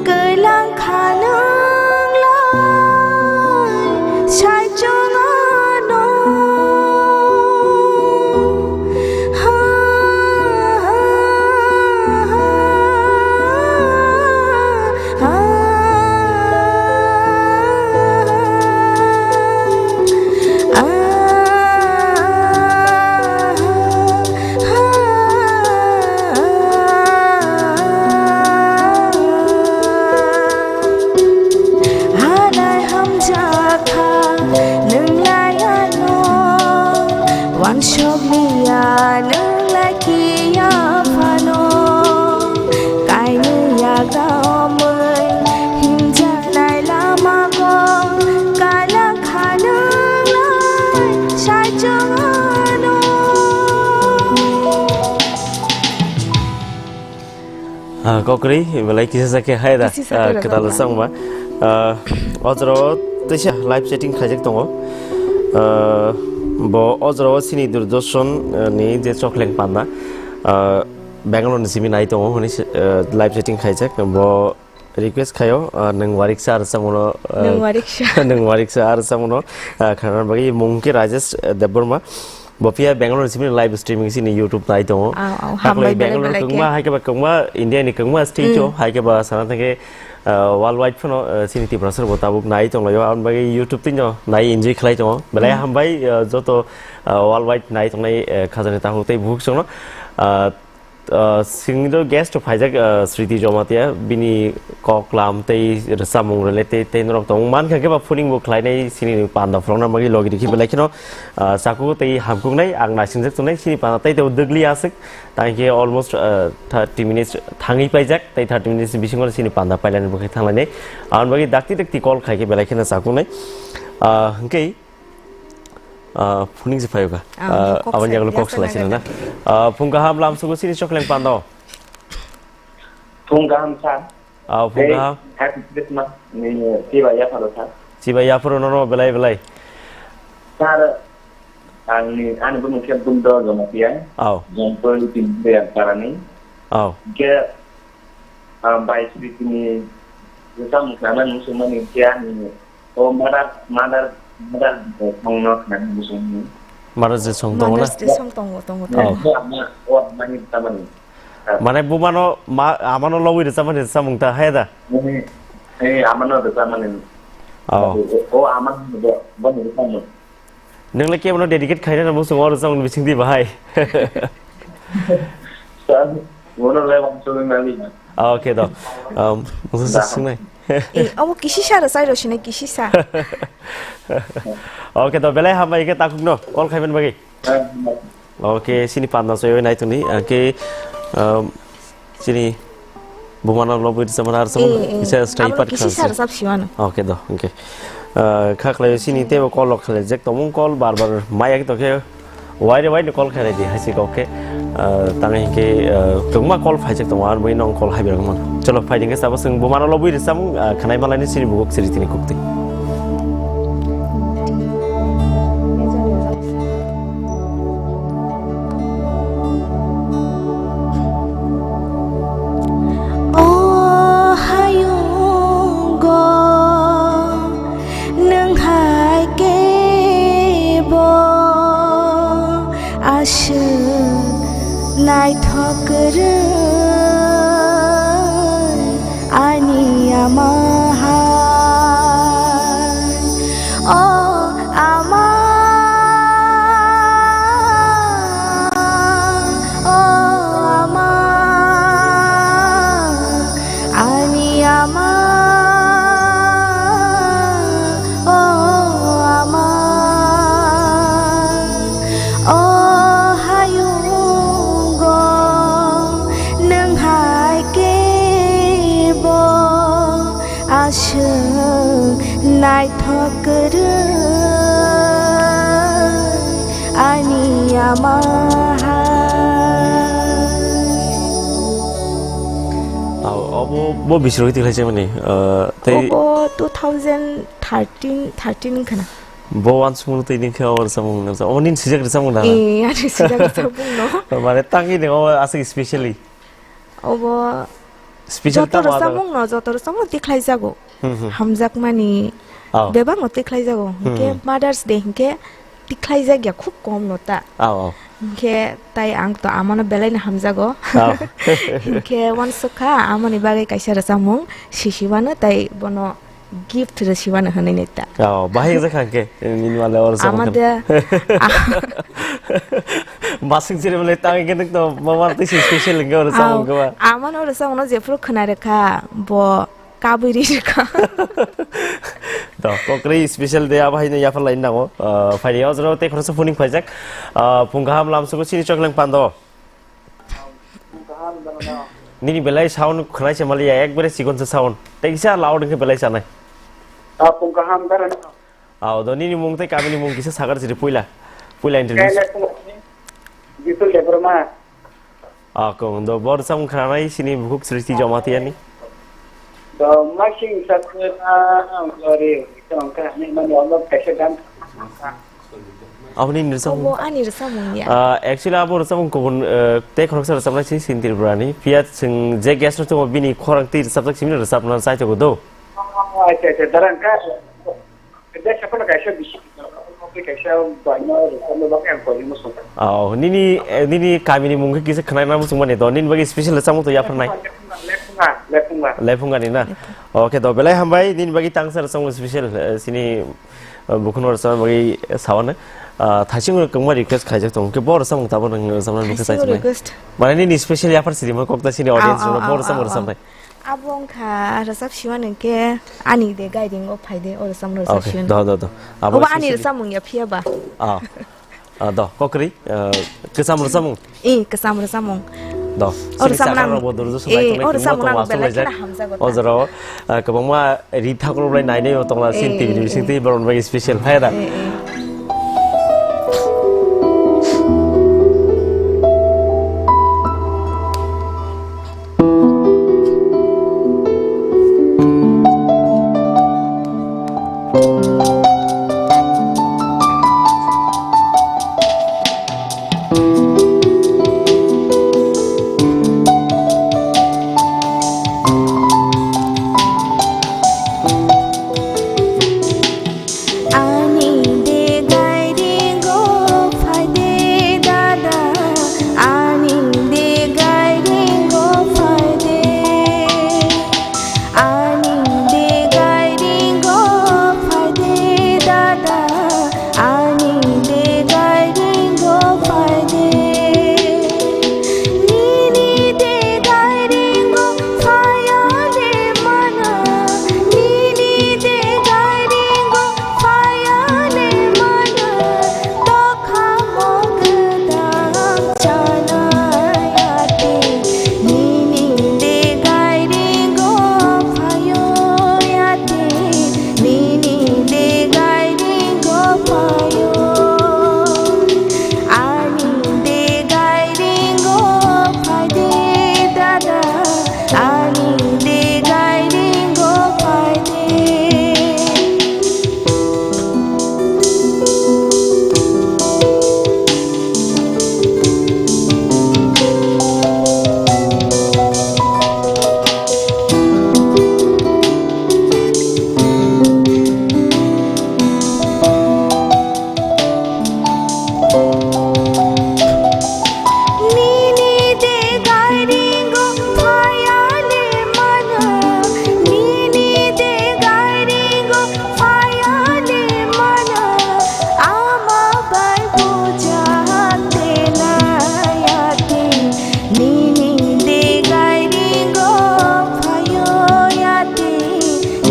kwlang kha nwnglai saichung ano. Ha. Sokliya nwng laikiya phano, kainwi yagra omwi himjanai lamago, kala khanang lai saichung ano. Ah, kokri, belai kisa sakhe hai da. Kisa sakhe ah, da kwtal jangma. Sangma. Ah, ojro teisa live chatting khaijak tongo. Ah, bo ojro sini Doordarshan ah, ni je chokleng panda. Ah, Bangalore ni simi nai tongo hwnwi se- ah, live chatting khaijak. Bo request khayo ah, nwng warik sa ar samuno. Ah, nwng warik sa. Nwng warik sa ar samuno. Ah, khana bagwi mung khe Rajesh ah, Debbarma. Bo phiya Bangalore simi live streaming sini YouTube nai tongo. Aw, aw, Haklo hambai belai Bangalore belai khe. Kwngma, hai khe ba kwngma India ni kwngma state o, hai khe ba sana thangkhe, uh, worldwide phano, uh, sini Tiprasa bo tabuk nai tonglaio. Aboni bagwi YouTube tino nai enjoy khlai tongo. Belai hambai, uh, joto, uh, worldwide nai tongnai, uh, khajani takhuk tei bukhuk chwngno. Uh, uh, singdo guest phaijak, uh, Sriti Jomatia, bini koklam tei rwchapmung related tei norok tong mankha khe ba phuning bo khlainai sini panda phwrwngna bagwi logi rikhi belai kheno, ah, chaku tei hamkuknai ang naisingjak tongnai sini panda tei tebo dwgli aswk tang khe almost, ah, thirty minutes thangwi paijak tei thirty minutes bisingo sini panda pailani bwkhai thanglainai. Aboni bagwi dakti dakti call khai khe belai kheno chakuknai. Ah, hwnkhe Ah, phuning se phaio ka. Ah, Ah, kok aboni sai, jagalo kok yasa salai sini na. Naga. Ah, phung kaham lam sugo sini chokleng pando. Phung kaham sir. Ah, phung Hey, kaham. Happy Christmas. Ni tiba ya pharo sir. Chiba ya pharo nono belai belai. Sir, ang ni ani bumung khe Bundo Jamatia. Aw. Jompoi Timbiya Parani. Aw. Ke Ah, bai sri tini bwsa mwkangna nung sungmani khe ani o mother, mother, mother je songno khna nung sungmani. Mother je song tongo na? Mother's Day song tongo, tongo, Oh. tongo. O ama, o amani bwsamani. Ah. Mane bumano ma, amano lobwi rwchapmani rwchapmung ta hai da? Eh, eh, amano rwchapmani. Oh. O, o amano bo, bo rwchapmani. Nwngle kebono dedicate khaina na bwswng oro chong bising di bahai. Sir, bono le wansugwi mali. Ah, okay do. Um, mungsa Da. Sinai. Eh, abo kisisa ro sai ro sine kisisa. Okay do, belai hambai ke takuk no, call khaiben bagi. Eh, Okay, sini panna soyo nai tuni. Okay, um, Chini bumano lobwi rwchapmani ar Eh, samung eh. Isa style Abo part kisi khan sar se. Sap siwano. Okay do, okay. Ah, kha khlai sini tebo call lok khlai jek tongmung call bar bar maya to khe wire wire call khlai di haisi kok khe. Ah, tang hinkhe, ah, kwbangma call phaijak tongo ar bui nong call haibrang man. Cholo phai dingkhe sabo swng bumano lobwi rwchapmung, ah, khnai malai ni sini buguk siri tini kukti. O hayungo nwng hai kebo aswk naithok kwrwi ani ama hai. O ama, o ama, ani ama, o ama, o hayungo nwng hai kebo aswk naithok kwrwi ani ama hai. Abo, abo, bo bisroi tikhlai se mani, ah, tei Obo two thousand thirteen, thirteen wngkha na? Bo wansukmung twi nini khe o rwchapmung, o nini swijak rwchapmung da? Eh, ani swijak rwchapmung no. Mane tangwi ni o aswk specially? Obo Special joto tamo ada. Rwchapmung no, joto rwchapmung no tikhlai jago. Hmm, hmm. Hamjakmani Oh. bebak no tikhlai jago. Hmm, Hinkhe hmm. Mother's Day hinkhe tikhlai jak ya khub kom no ta. Oh, oh. Hinkhe tai ang to amano belai no hamjago. Oh. Hinkhe wansukha amoni bagwi kaisa rwchapmung sisiwano tai bono gift rwsiwano hwnwi nai ta. Oh, bahai wngjakha hinkhe nini male o rwchapmung. Amade Masing siri male tang hinkhe nuk to mama twi si special hinkhe o rwchapmung Aw, khe ba. Amano rwchapmung no jephuru khwnai rwkha bo kabui ri rwkha. To, kokrwi special day abo haino yaphar laini nango. Ah, phaidi o jora tei khoroksa phuning phaijak. Ah, phung kaham lamsugo chini chokleng pando. Nini belai sound khwnai se maliya, ekbare chikon se sound. Tei kisa loud khe belai chanai. Ah, phung kaham, dara no. Ah, do nini mung tei kamini mung kisa sagar siri puila. Puila introduce. Kailaisani Bitul Debbarma. Ah, kong do bor samung khwnanai sini bukhuk Srishti Jamatia ni. Do masing sakna ang lori tongka ni mani olok kaisa gan. Aboni nirsa Obo mung. Ani rwchapmung ya. Ah, actually abo rwchapmung kubun, eh, tei khoroksa rwchapnai si Sintir Brani. Phiya chwng je guest no chungo bini khorang twi rwchapjak simi rwchapna chai tongo do. Oh, acha, acha, darang ka. Kaisa phano kaisa bisi, kaisa baino rwchapna bagwi ang koimung song. Oh, nini, eh, nini kamini mung khe kisa khwnaina muchung mani do, nini bagwi special rwchapmung to yapharnai. Lephunga, Lephunga. Lephunga ni na? Lephunga. Okay, do belai hambai, nini bagwi tangsa rwchapmung special, eh, sini, eh, bukhuk no rwchapna bagwi sawana. Ah, thaising kwbangma request khaijak tongo, khe bo rwchapmung tabo nang rwchapna bagwi Thaising khaijak nai. Request. Mane nini special yaphar siri mo kokta sini audience Oh, rok oh, bo oh, rwchapmung oh, oh. Rwchapnai. Abo wngkha rwchap siman hwnkhe ani de guiding o phaide o rwchapmung rwchap Okay, siman. Do, do, do. Abo Obo ani specially rwchapmung ya phiya ba. Ah. Ah, do, kokrwi, ah, kwcham rwchapmung. Eh, kwcham rwchapmung. Do, O sini rwchapmung sakha ang, rokbo durju eh, sunai tongnai o khe rwchapmung moto ang maso belai laijak. Kheno hamjago O ta. Jorao, ah, kwbangma ri thakur bai nainai o tongla sin Eh, T V ni eh, bising eh. twi borok bai special phai da. Eh, eh. Ani de gairingo phaide dada, ani de gairingo phaide, ani de gairingo phaide dada, ani de gairingo phaide. Nini de gairingo phaya de mana, nini de gairingo phaya de mana, tokha mo gwdam chanai ati, nini de gairingo phayo ati, nini de gairingo phayo. Ani de gairingo phaide dada, ani de gairingo phaide. Nini de gairingo phaya le mana, nini de gairingo phaya le mana, ama bai bujak te nai ati, nini de gairingo phayo ati,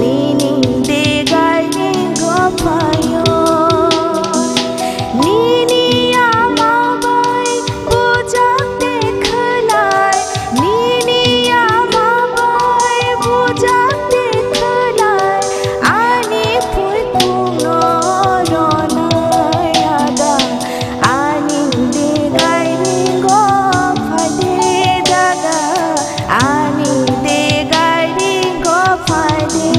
nini de gairingo phayo. Nini ama bai bujak te khwnai, nini ama bai bujak te khwnai, ani phuikhung no ronai ada, ani de gairingo phaide dada, ani de gairingo phaide.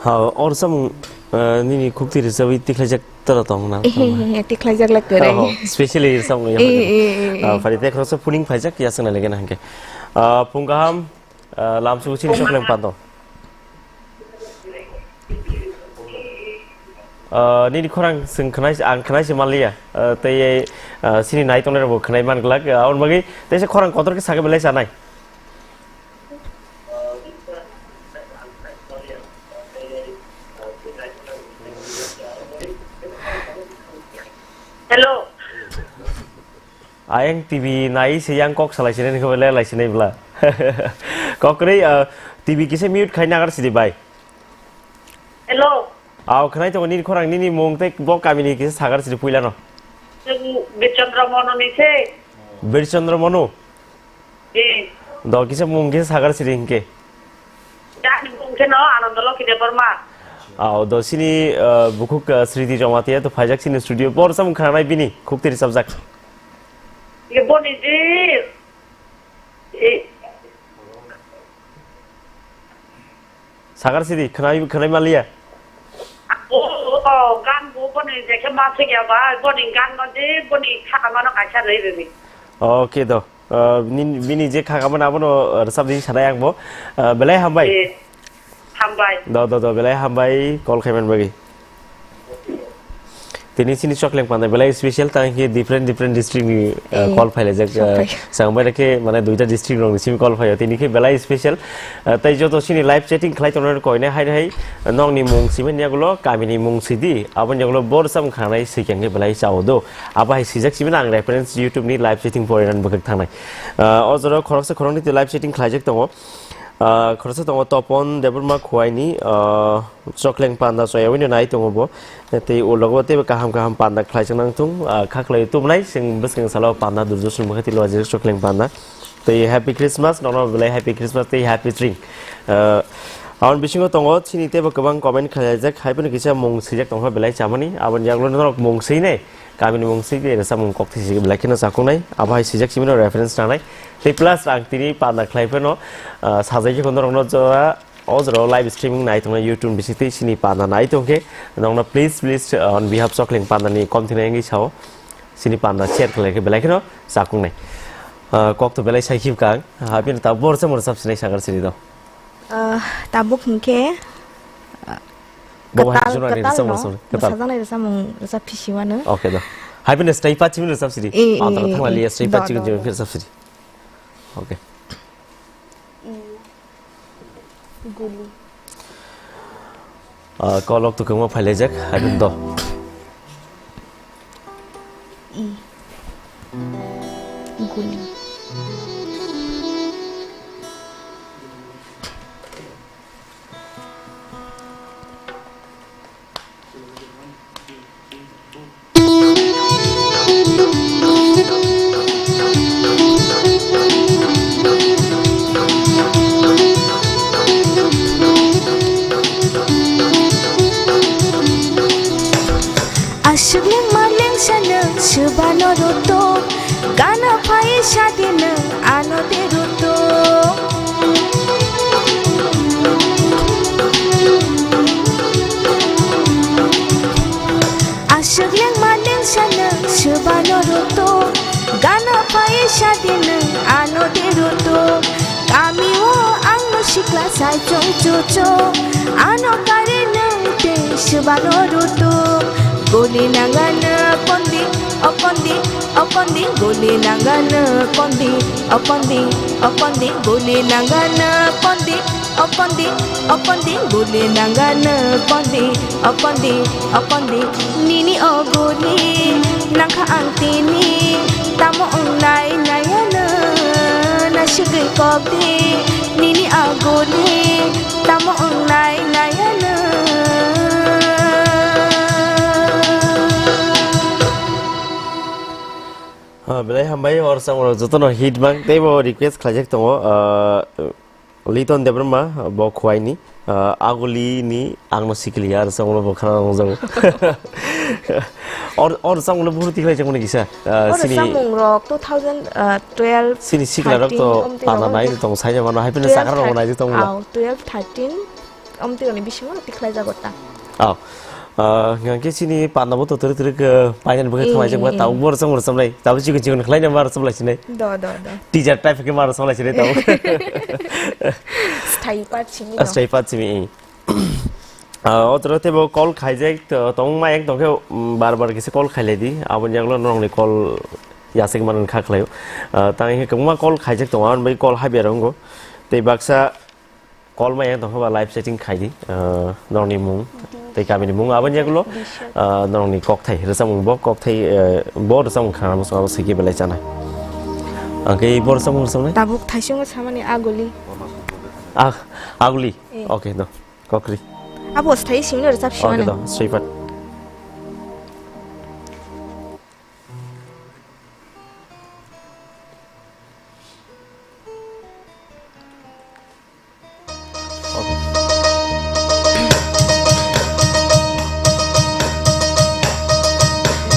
Ha, or samung, eh, nini khukti rwchapwi tikhlaijak tara tong na? Ehe, he, he, tikhlaijak la kwrwi. Oh, specially samung ya. Eh, eh, eh, eh. Ah, phari te khoroksa phuning phaijak ya sangna lege na hangke. Ah, phung kaham, ah, lamsu sini chokleng pando. Ah, nini khorang sing khnai, ang khnai se maliya. Ah, tei, ah, sini nai tongnai rokbo khnai man glak. Ah, on bagwi tei se khorang kotor ke sake belai sanai. Hello. Ayang T V nai se yang kok salai sinai ni khe le lai sinai bla. Kokrwi, ah, T V kisa mute khai nagar sidi bai. Hello. Aw, khnai tongo nini khorang, nini mung tei bo kamini kisa sagar sidi puilano. Chwng Birchandra Monu ni se. Birchandra Monu? Eh. Do kisa mung kisa sagar sidi hinke. Dani mung khe no Anando Lokhi Debbarma. Aw, do sini, ah, bukhuk, ah, Sriti Jamatia to phaijak sini studio. Bor samung khanai bini, khuk tiri sabjak. Ye boni ji. Eh. Sagar sidi, khnai, khnai maliya. O, o, gan bo boni je khe ma se ya ba, boni gan no je boni khaka mano kaisa rei rei. Okay do. Ah, nin-, bini je khaka mano abono, ah, resap di sanai ang bo. Ah, belai hambai. Eh, hambai. Do, do, do, belai hambai, call khaiman bagi. Tini sini Chokleng Panda belai special, tang khe different, different district ni, uh, Eh, call phailajak, uh, sapai. Sangbai rakhe, mane, duita district rok ni simi call phaio. Tini khe belai special, uh, tai joto sini live chatting khlai tongnai koine hai hai, uh, nokni mung simi yagulo, kamini mung sidi, aboni yagulo bor sam khanai sikang khe belai chao do. Abo hai sijak simi ang reference YouTube ni live chatting pore nan bwkhak thangnai. Uh, o jora khoroksa khoroknwi twi live chatting khlaijak tongo. Uh, khoroksa tongo Topon Debbarma Khuaini, uh, Chokleng Panda choya wino nai tongo bo. Tei ulogo teibo kaham kaham panda khlai chang nang thung, ah, kha khlai tubunai, chwng bwskang salo panda durjo song bwkha tilo ajak Chokleng Panda. Tei Happy Christmas, nono belai Happy Christmas tei Happy Spring. Ah, aboni bisingo tongo, chini teibo kwbang comment khlaijak, hai phano kisa mung swijak tongkha belai chamani, aboni yagulo norok mung swinai, kamini mung swi tei rwchapmung kokthai swi belai kheno chakuknai, abo hai swijak simi no reference nanai. Tei plus ang tini panda khlai phano, ah, sajai khe norokno jora O jora live streaming nai tongnai YouTube bisingtwi sini panda nai tongkhe nokno please, please, uh, on behalf Chokleng Panda ni kom thwnai wngwi sao sini panda share khlai khe belai kheno chakung nai. Uh, kok to belai sai khibka ang, ha, bini ta bor se mor sab sinai sagar sini do. Ah, tabuk hwnkhe, ah, Bo hai kwtal, jora ni kwtal rwchap no, rwchap, kwtal. Bwsajak nai rwchapmung rwchap phisi mano. Okay do. Hai bini stay pat chimini rwchap sidi. Eh, eh, Antara eh, thangla eh. Liya stay Do, pat do, chimini do. Rwchap sidi. Okay. Guli. Ah, kolok to kwma phailaijak, hai do. I. Guli. Aswk lengma lengsano swbano ruto, gana phai sadi nwng ano de ruto. Aswk lengma lengsano swbano ruto, gana phai sadi nwng ano de ruto. Kami o ang no sikla sai chong chucho, ano kare nwng te swbano ruto. Guli nangano pondi, o pondi, o pondi, guli nangano pondi, o pondi, o pondi, guli nangano pondi. O pondi, o pondi, guli nangano pondi, o pondi, o pondi, nini o guli nangkha ang tini, tamo wngnai naiano, nasigwi kok di, nini o guli tamo wngnai naiano. Ah, belai hambai, or samoro jotono hit mang, teibo request khlaijak tongo, ah, Liton Debbarma, bo Khwaini, ah, Aguli ni ang no sikili ya, rwchapmung bo khana nangjago. Or, or rwchapmung bo tikhlai chakmani kisa, ah, O sini, rwchapmung rok two thousand twelve, sini sikla rok to thirteen, omtwi panda rok nai tong saina mano, hai pino twelve, sakra rok nai tong thirteen, la. Aw, twelve, thirteen, omtwi rok ni bisingo tikhlai jago ta. Aw. Ah, hwnkhe sini panda bo to twrwk twrwk, ah, painani bwkhe Eh, thanglaijak ba, eh, tabuk eh. Bo rwchapmung rwchapnai, tabuk chikon chikon khlaina ma rwchaplai sinai. Do, do, do. Teaser type khe ma rwchaplai sinai tabuk. Style part simi Ah, do. Style part simi, eh. Ah, o toro teibo call khaijak, to-, tongma ek tongkhe, mm, bar bar kisa call khailai di. Aboni yagulo norokni call yasik manwi kha khlaio. Ah, tang khe kwbangma call khaijak tongo, aboni bagwi call habya rwngo. Tei baksa call maya tongkha ba live chatting khai di. Ah, norokni mung, tei kamini mung, aboni yagulo, ah, norokni kokthai, rwchapmung bo, kokthai, eh, bo rwchapmung khana muchung abo swikhe belai chanai. Ang khe bo rwchapmung rwchapnai. Tabuk thaisungo samani Aguli. Ah, aguli. Eh. Okay, do. Kokri. Abo sthai simi no rwchap sima. Okay, do. Sripat.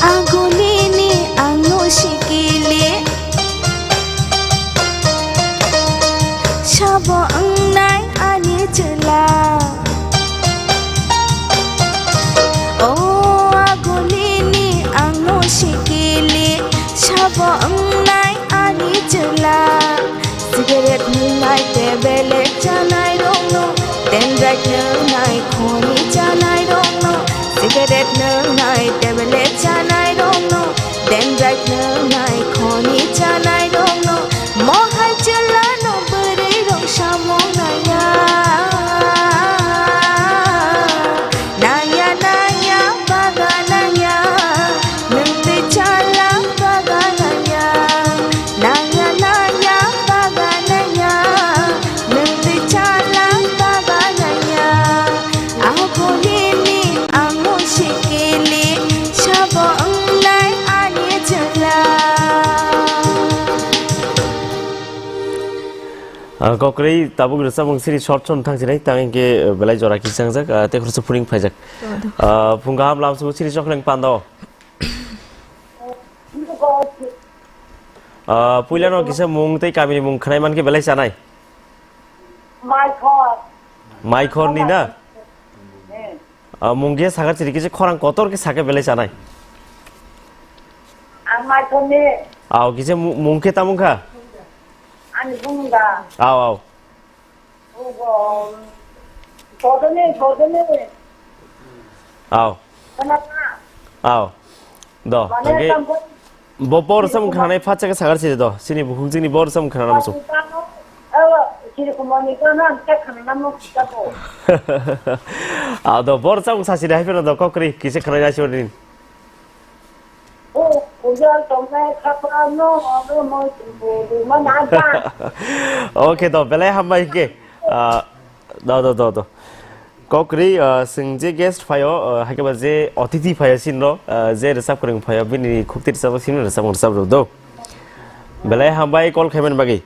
Agulini ang no sikili, sabo wngnai ani chwla. O agulini ang no sikili, sabo wngnai ani chwla. Cigarette nungnai, tablet chanai rokno, dendrite nungnai, khoni chanai rokno. Cigarette nungnai, tablet chanai rokno, dendrite nungnai, khoni chanai rokno. Mohai chwlano bwrwi rok samung nangya. Nangya, nangya, baga nangya. Nwng twi chala baga nangya. Nangya, nangya, baga nangya. Nwng twi chala baga nangya. Aho nini ang no sikili, sabo wngnai ani chwla. Ah, kokrwi tabuk rwchapmung siri short short thang sinai, tang hinkhe, eh, belai jora kisangjak, ah, tei khoroksa phuring phaijak. Ah, phung kaham lamsongo siri chokleng panda o. Ah, puilano kisa mung tei kamini mung khwnai mankhe belai chanai. Maikhor. Maikhor ni na? Eh. Ah, mung khe sakha chiri kisa khorang kotor khe sakhe belai chanai. Ang Maikhor ni. Aw, kisa mu-, mung khe tamung kha? Ani bung da. Aw, aw. Bodoni, bodoni. Aw. Kenapa? Aw. Do, mane tangke tambo-, bo bor samung khanai phatsa khe sagar siri do. Sini bukhuk jini bor samung khana musu. Aw, siri kumani kana ang khe khana mo kitabo. Aw, do bor samung sasiri hai pheno do kokri kise khana nasi odin. O, pujal tongnai khapra no, abo mo, mo, mo, ma, ma, ma. Okay, do, belai hambai ke. Ah, do, do, do, do. Kokri, ah, sing je guest phayo, ah, hakeba je otiti phayo sinro, ah, je resap kwrwng phayo, bini khukti resap sinro resap resap ro do. Belai hambai call khaiman bagi.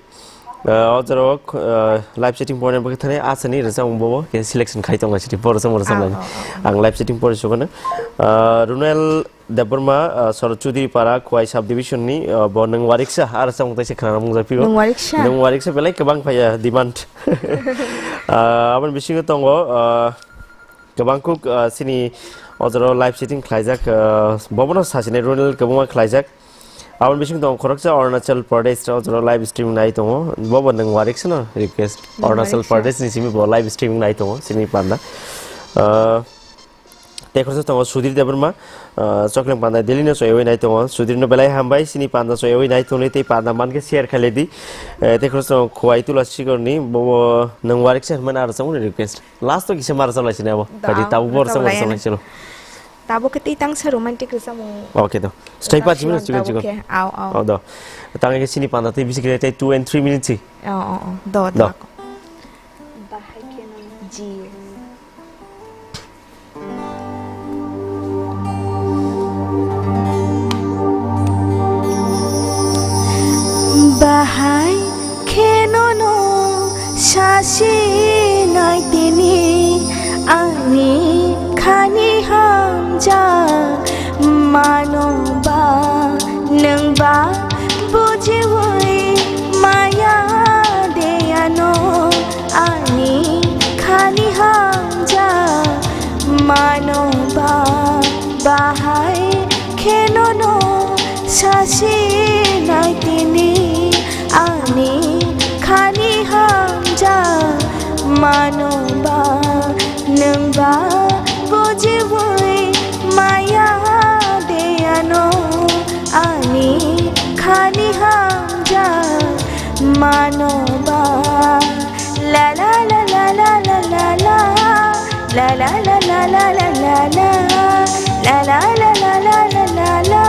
Ah, o jora o, ah, live chatting point bagi thani asani resap bo ke selection khai tonga siti, bo resap resap lai. Ah, ah, ah. Ang live chatting point sugana. Ah, Runel Debbarma, ah, Sorot Chudri Para, Khowai Sub Division ni, ah, bo nwng wariksa, ar samung taisa khana mung japigo. Nwng wariksa? Nwng wariksa belai kwbang phaiya demand. Ah, aboni bisingo tongo, ah, kwbang kuk, ah, sini ojoro live chatting khlaijak, ah, bobono sasini Ronel kwbangma khlaijak. Aboni bisingo tongo khoroksa Arunachal Pradesh, ojoro live streaming nai tongo. Bobo nwng wariksa no request. Nwng Arunachal wariksa. Pradesh ni simi bo live streaming nai tongo, sini panda. Ah, Tei khoroksa tongo Sudhir Debbarma, ah, Chokleng panda daily no choywi nai tongo. Sudhir no belai hambai, sini panda choywi nai tongni tei panda mankhe share khailai di. Eh, tei khoroksa tongo Khowai Tula Sikorni, bo nwng wariksa hwnmani aro chongmani request. Last o kisa mara chalai sini abo. Da, phaidi tabuk bor chongmani chalai sini. Tabuk khe tei tangsa romantic rwchapmung. Okay do. Stay pa chimino chikon chikon. Tabuk khe, aw, aw. Oh, do. Tang khe sini panda tei bisi khe tei two and three minutes si. Oh, oh, oh. Do, do. Do. Bahai khe nang ji. Bahai kheno no sasi nai tini ani khani hamjak mano ba nwng ba bujiwi maya de ano. Ani khani hamjak mano ba bahai kheno no sasi nai tini ani khani hamjak mano ba nwng ba bujiwi maya de ano ani khani hamjak mano ba. La la la la la la la la. La la la la la la la la. La la la la la la la la.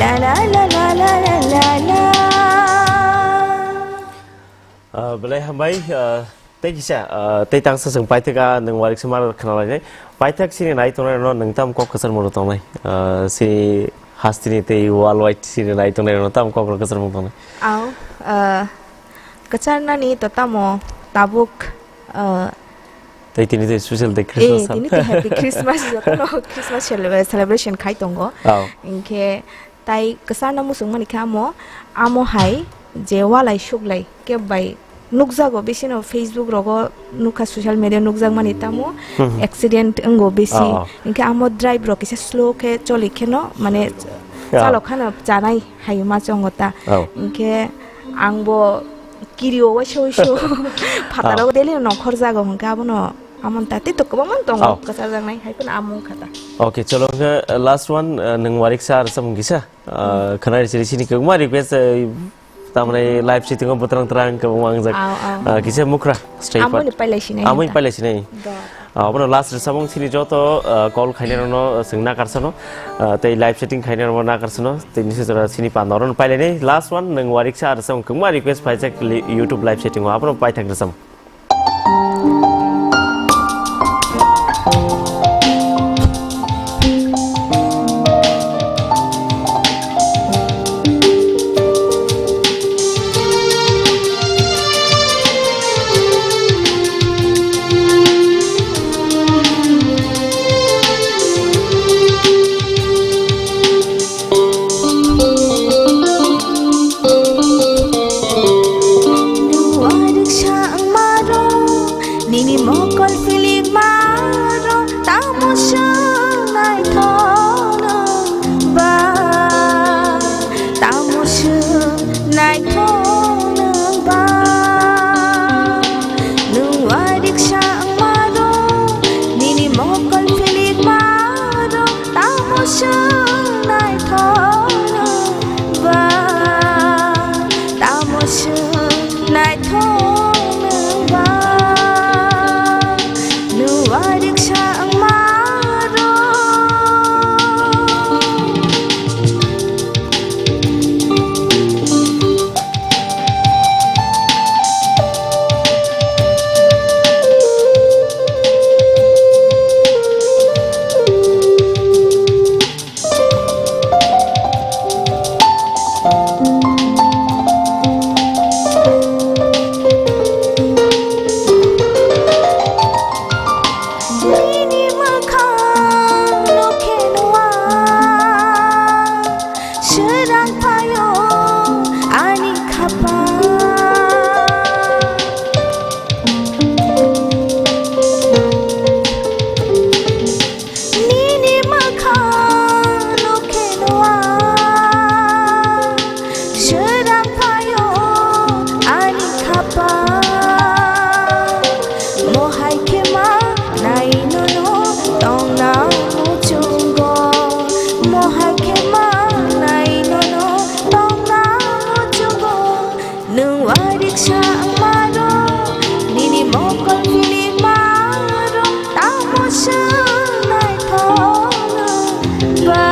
La la la la la la la la. Ah, belai hambai, ah, Tei kisa, ah, tei tangsa chwng paithak a nwng wariksa mar khnalainai. Paithak chini nai tongnai rokno nwng tamo kok kwchar mano tongnai. Ah, chini hasteni tei worldwide chini nai tongnai rokno tamo kok kwchar mano tongnai. Au, ah, kwcharnani to tamo tabuk, ah, Tei tini tei special day eh, Christmas tini tei happy Christmas jotono Christmas cele-, celebration khai tongo. Au. Hinkhe Tai kwchana muchung mani khe amo, amo hai je walai suklai keb bai nukjago, bisino Facebook rogo nukha, social media nukjak mani tamo Hmm. accident wngo bisi. Oh, oh. Hinkhe amo drive rok kisa slow khe choli kheno mane Ah. chalok khano chanai hai ma chongo ta. Oh. Hinkhe angbo kirio waisa waisa phataro Ah. daily nongkhor jago hinkhe abono amon ta tei to kwbangma tongo Oh. kwchajaknai hai phano amo wngkha ta. Okay, cholo, hwnkhe, uh, last one, uh, nwng wariksa ar samung kisa. Ah, khwnari siri sini kwbangma request, eh, tamni live setting o bwtrang twrang kwbangma wngjak. Au, au. Ah, kisa mukra, stay Amoni put. Pailai sinai Amoni hinta. Pailai sinai. Do. Ah, abono last rwchapmung sini joto, ah, call khainai rokno, ah, chwng nakarsano, ah, tei live setting khainai rokno nakarsano, tei nisi jora sini panda rokno pailainai. Last one, nwng wariksa ar rwchapmung kwbangma request phaijak li-, YouTube live setting o, abono paithak rwchapmung. Nini mokol philik maro, tamo chwng naithok nwng ba, tamo chwng naithok nwng ba. Nwng wariksa wng maro, nini mokol philik maro, tamo chwng naithok nwng ba, tamo chwng naithok nwng ba, nwng wariksa wng maro. Nini mwkhang no khe nua, srang phaio ani khapang. Nini mwkhang no khe nua, srang phaio ani khapang. Mohai khe ma nai nono tongna muchungo, mohai khe ma nai nono tongna muchungo. Nwng wariksa wng maro, nini mokol philik maro, tamo chwng naithok nwng ba,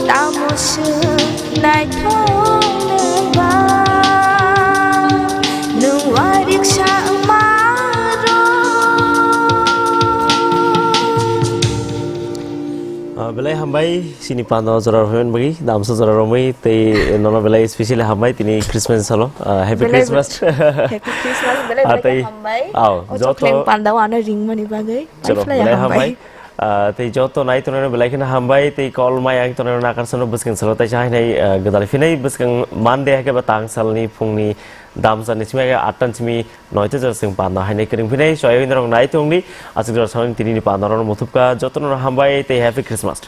tamo chwng naithok nwng ba, nwng wariksa wng maro. Ah, belai hambai, chini panda o jora rwmani bagwi, damsa jora romwi, tei nono belai specially hambai, tini Christmas salo. Ah, happy Belai Christmas. Happy Christmas, belai Ah, belai tei, hambai. Aw, O joto chokleng panda o ano ringmani bagwi. Chalo, Belai belai hambai. hambai. Ah, tei joto nai tongnai belai kheno hambai, tei call mai ang tongnai nakarsano bwskang salo, tei sa hinai, ah, gwdal phinai bwskang Monday hai khe ba tang salni phungni damsa ni simi hai khe atta ni simi noita jora chwng panda hainai kwrwng phinai, soyoi norok nai tongdi, aswk jora salo tini ni panda rok muthupkha, jotono hambai tei happy Christmas.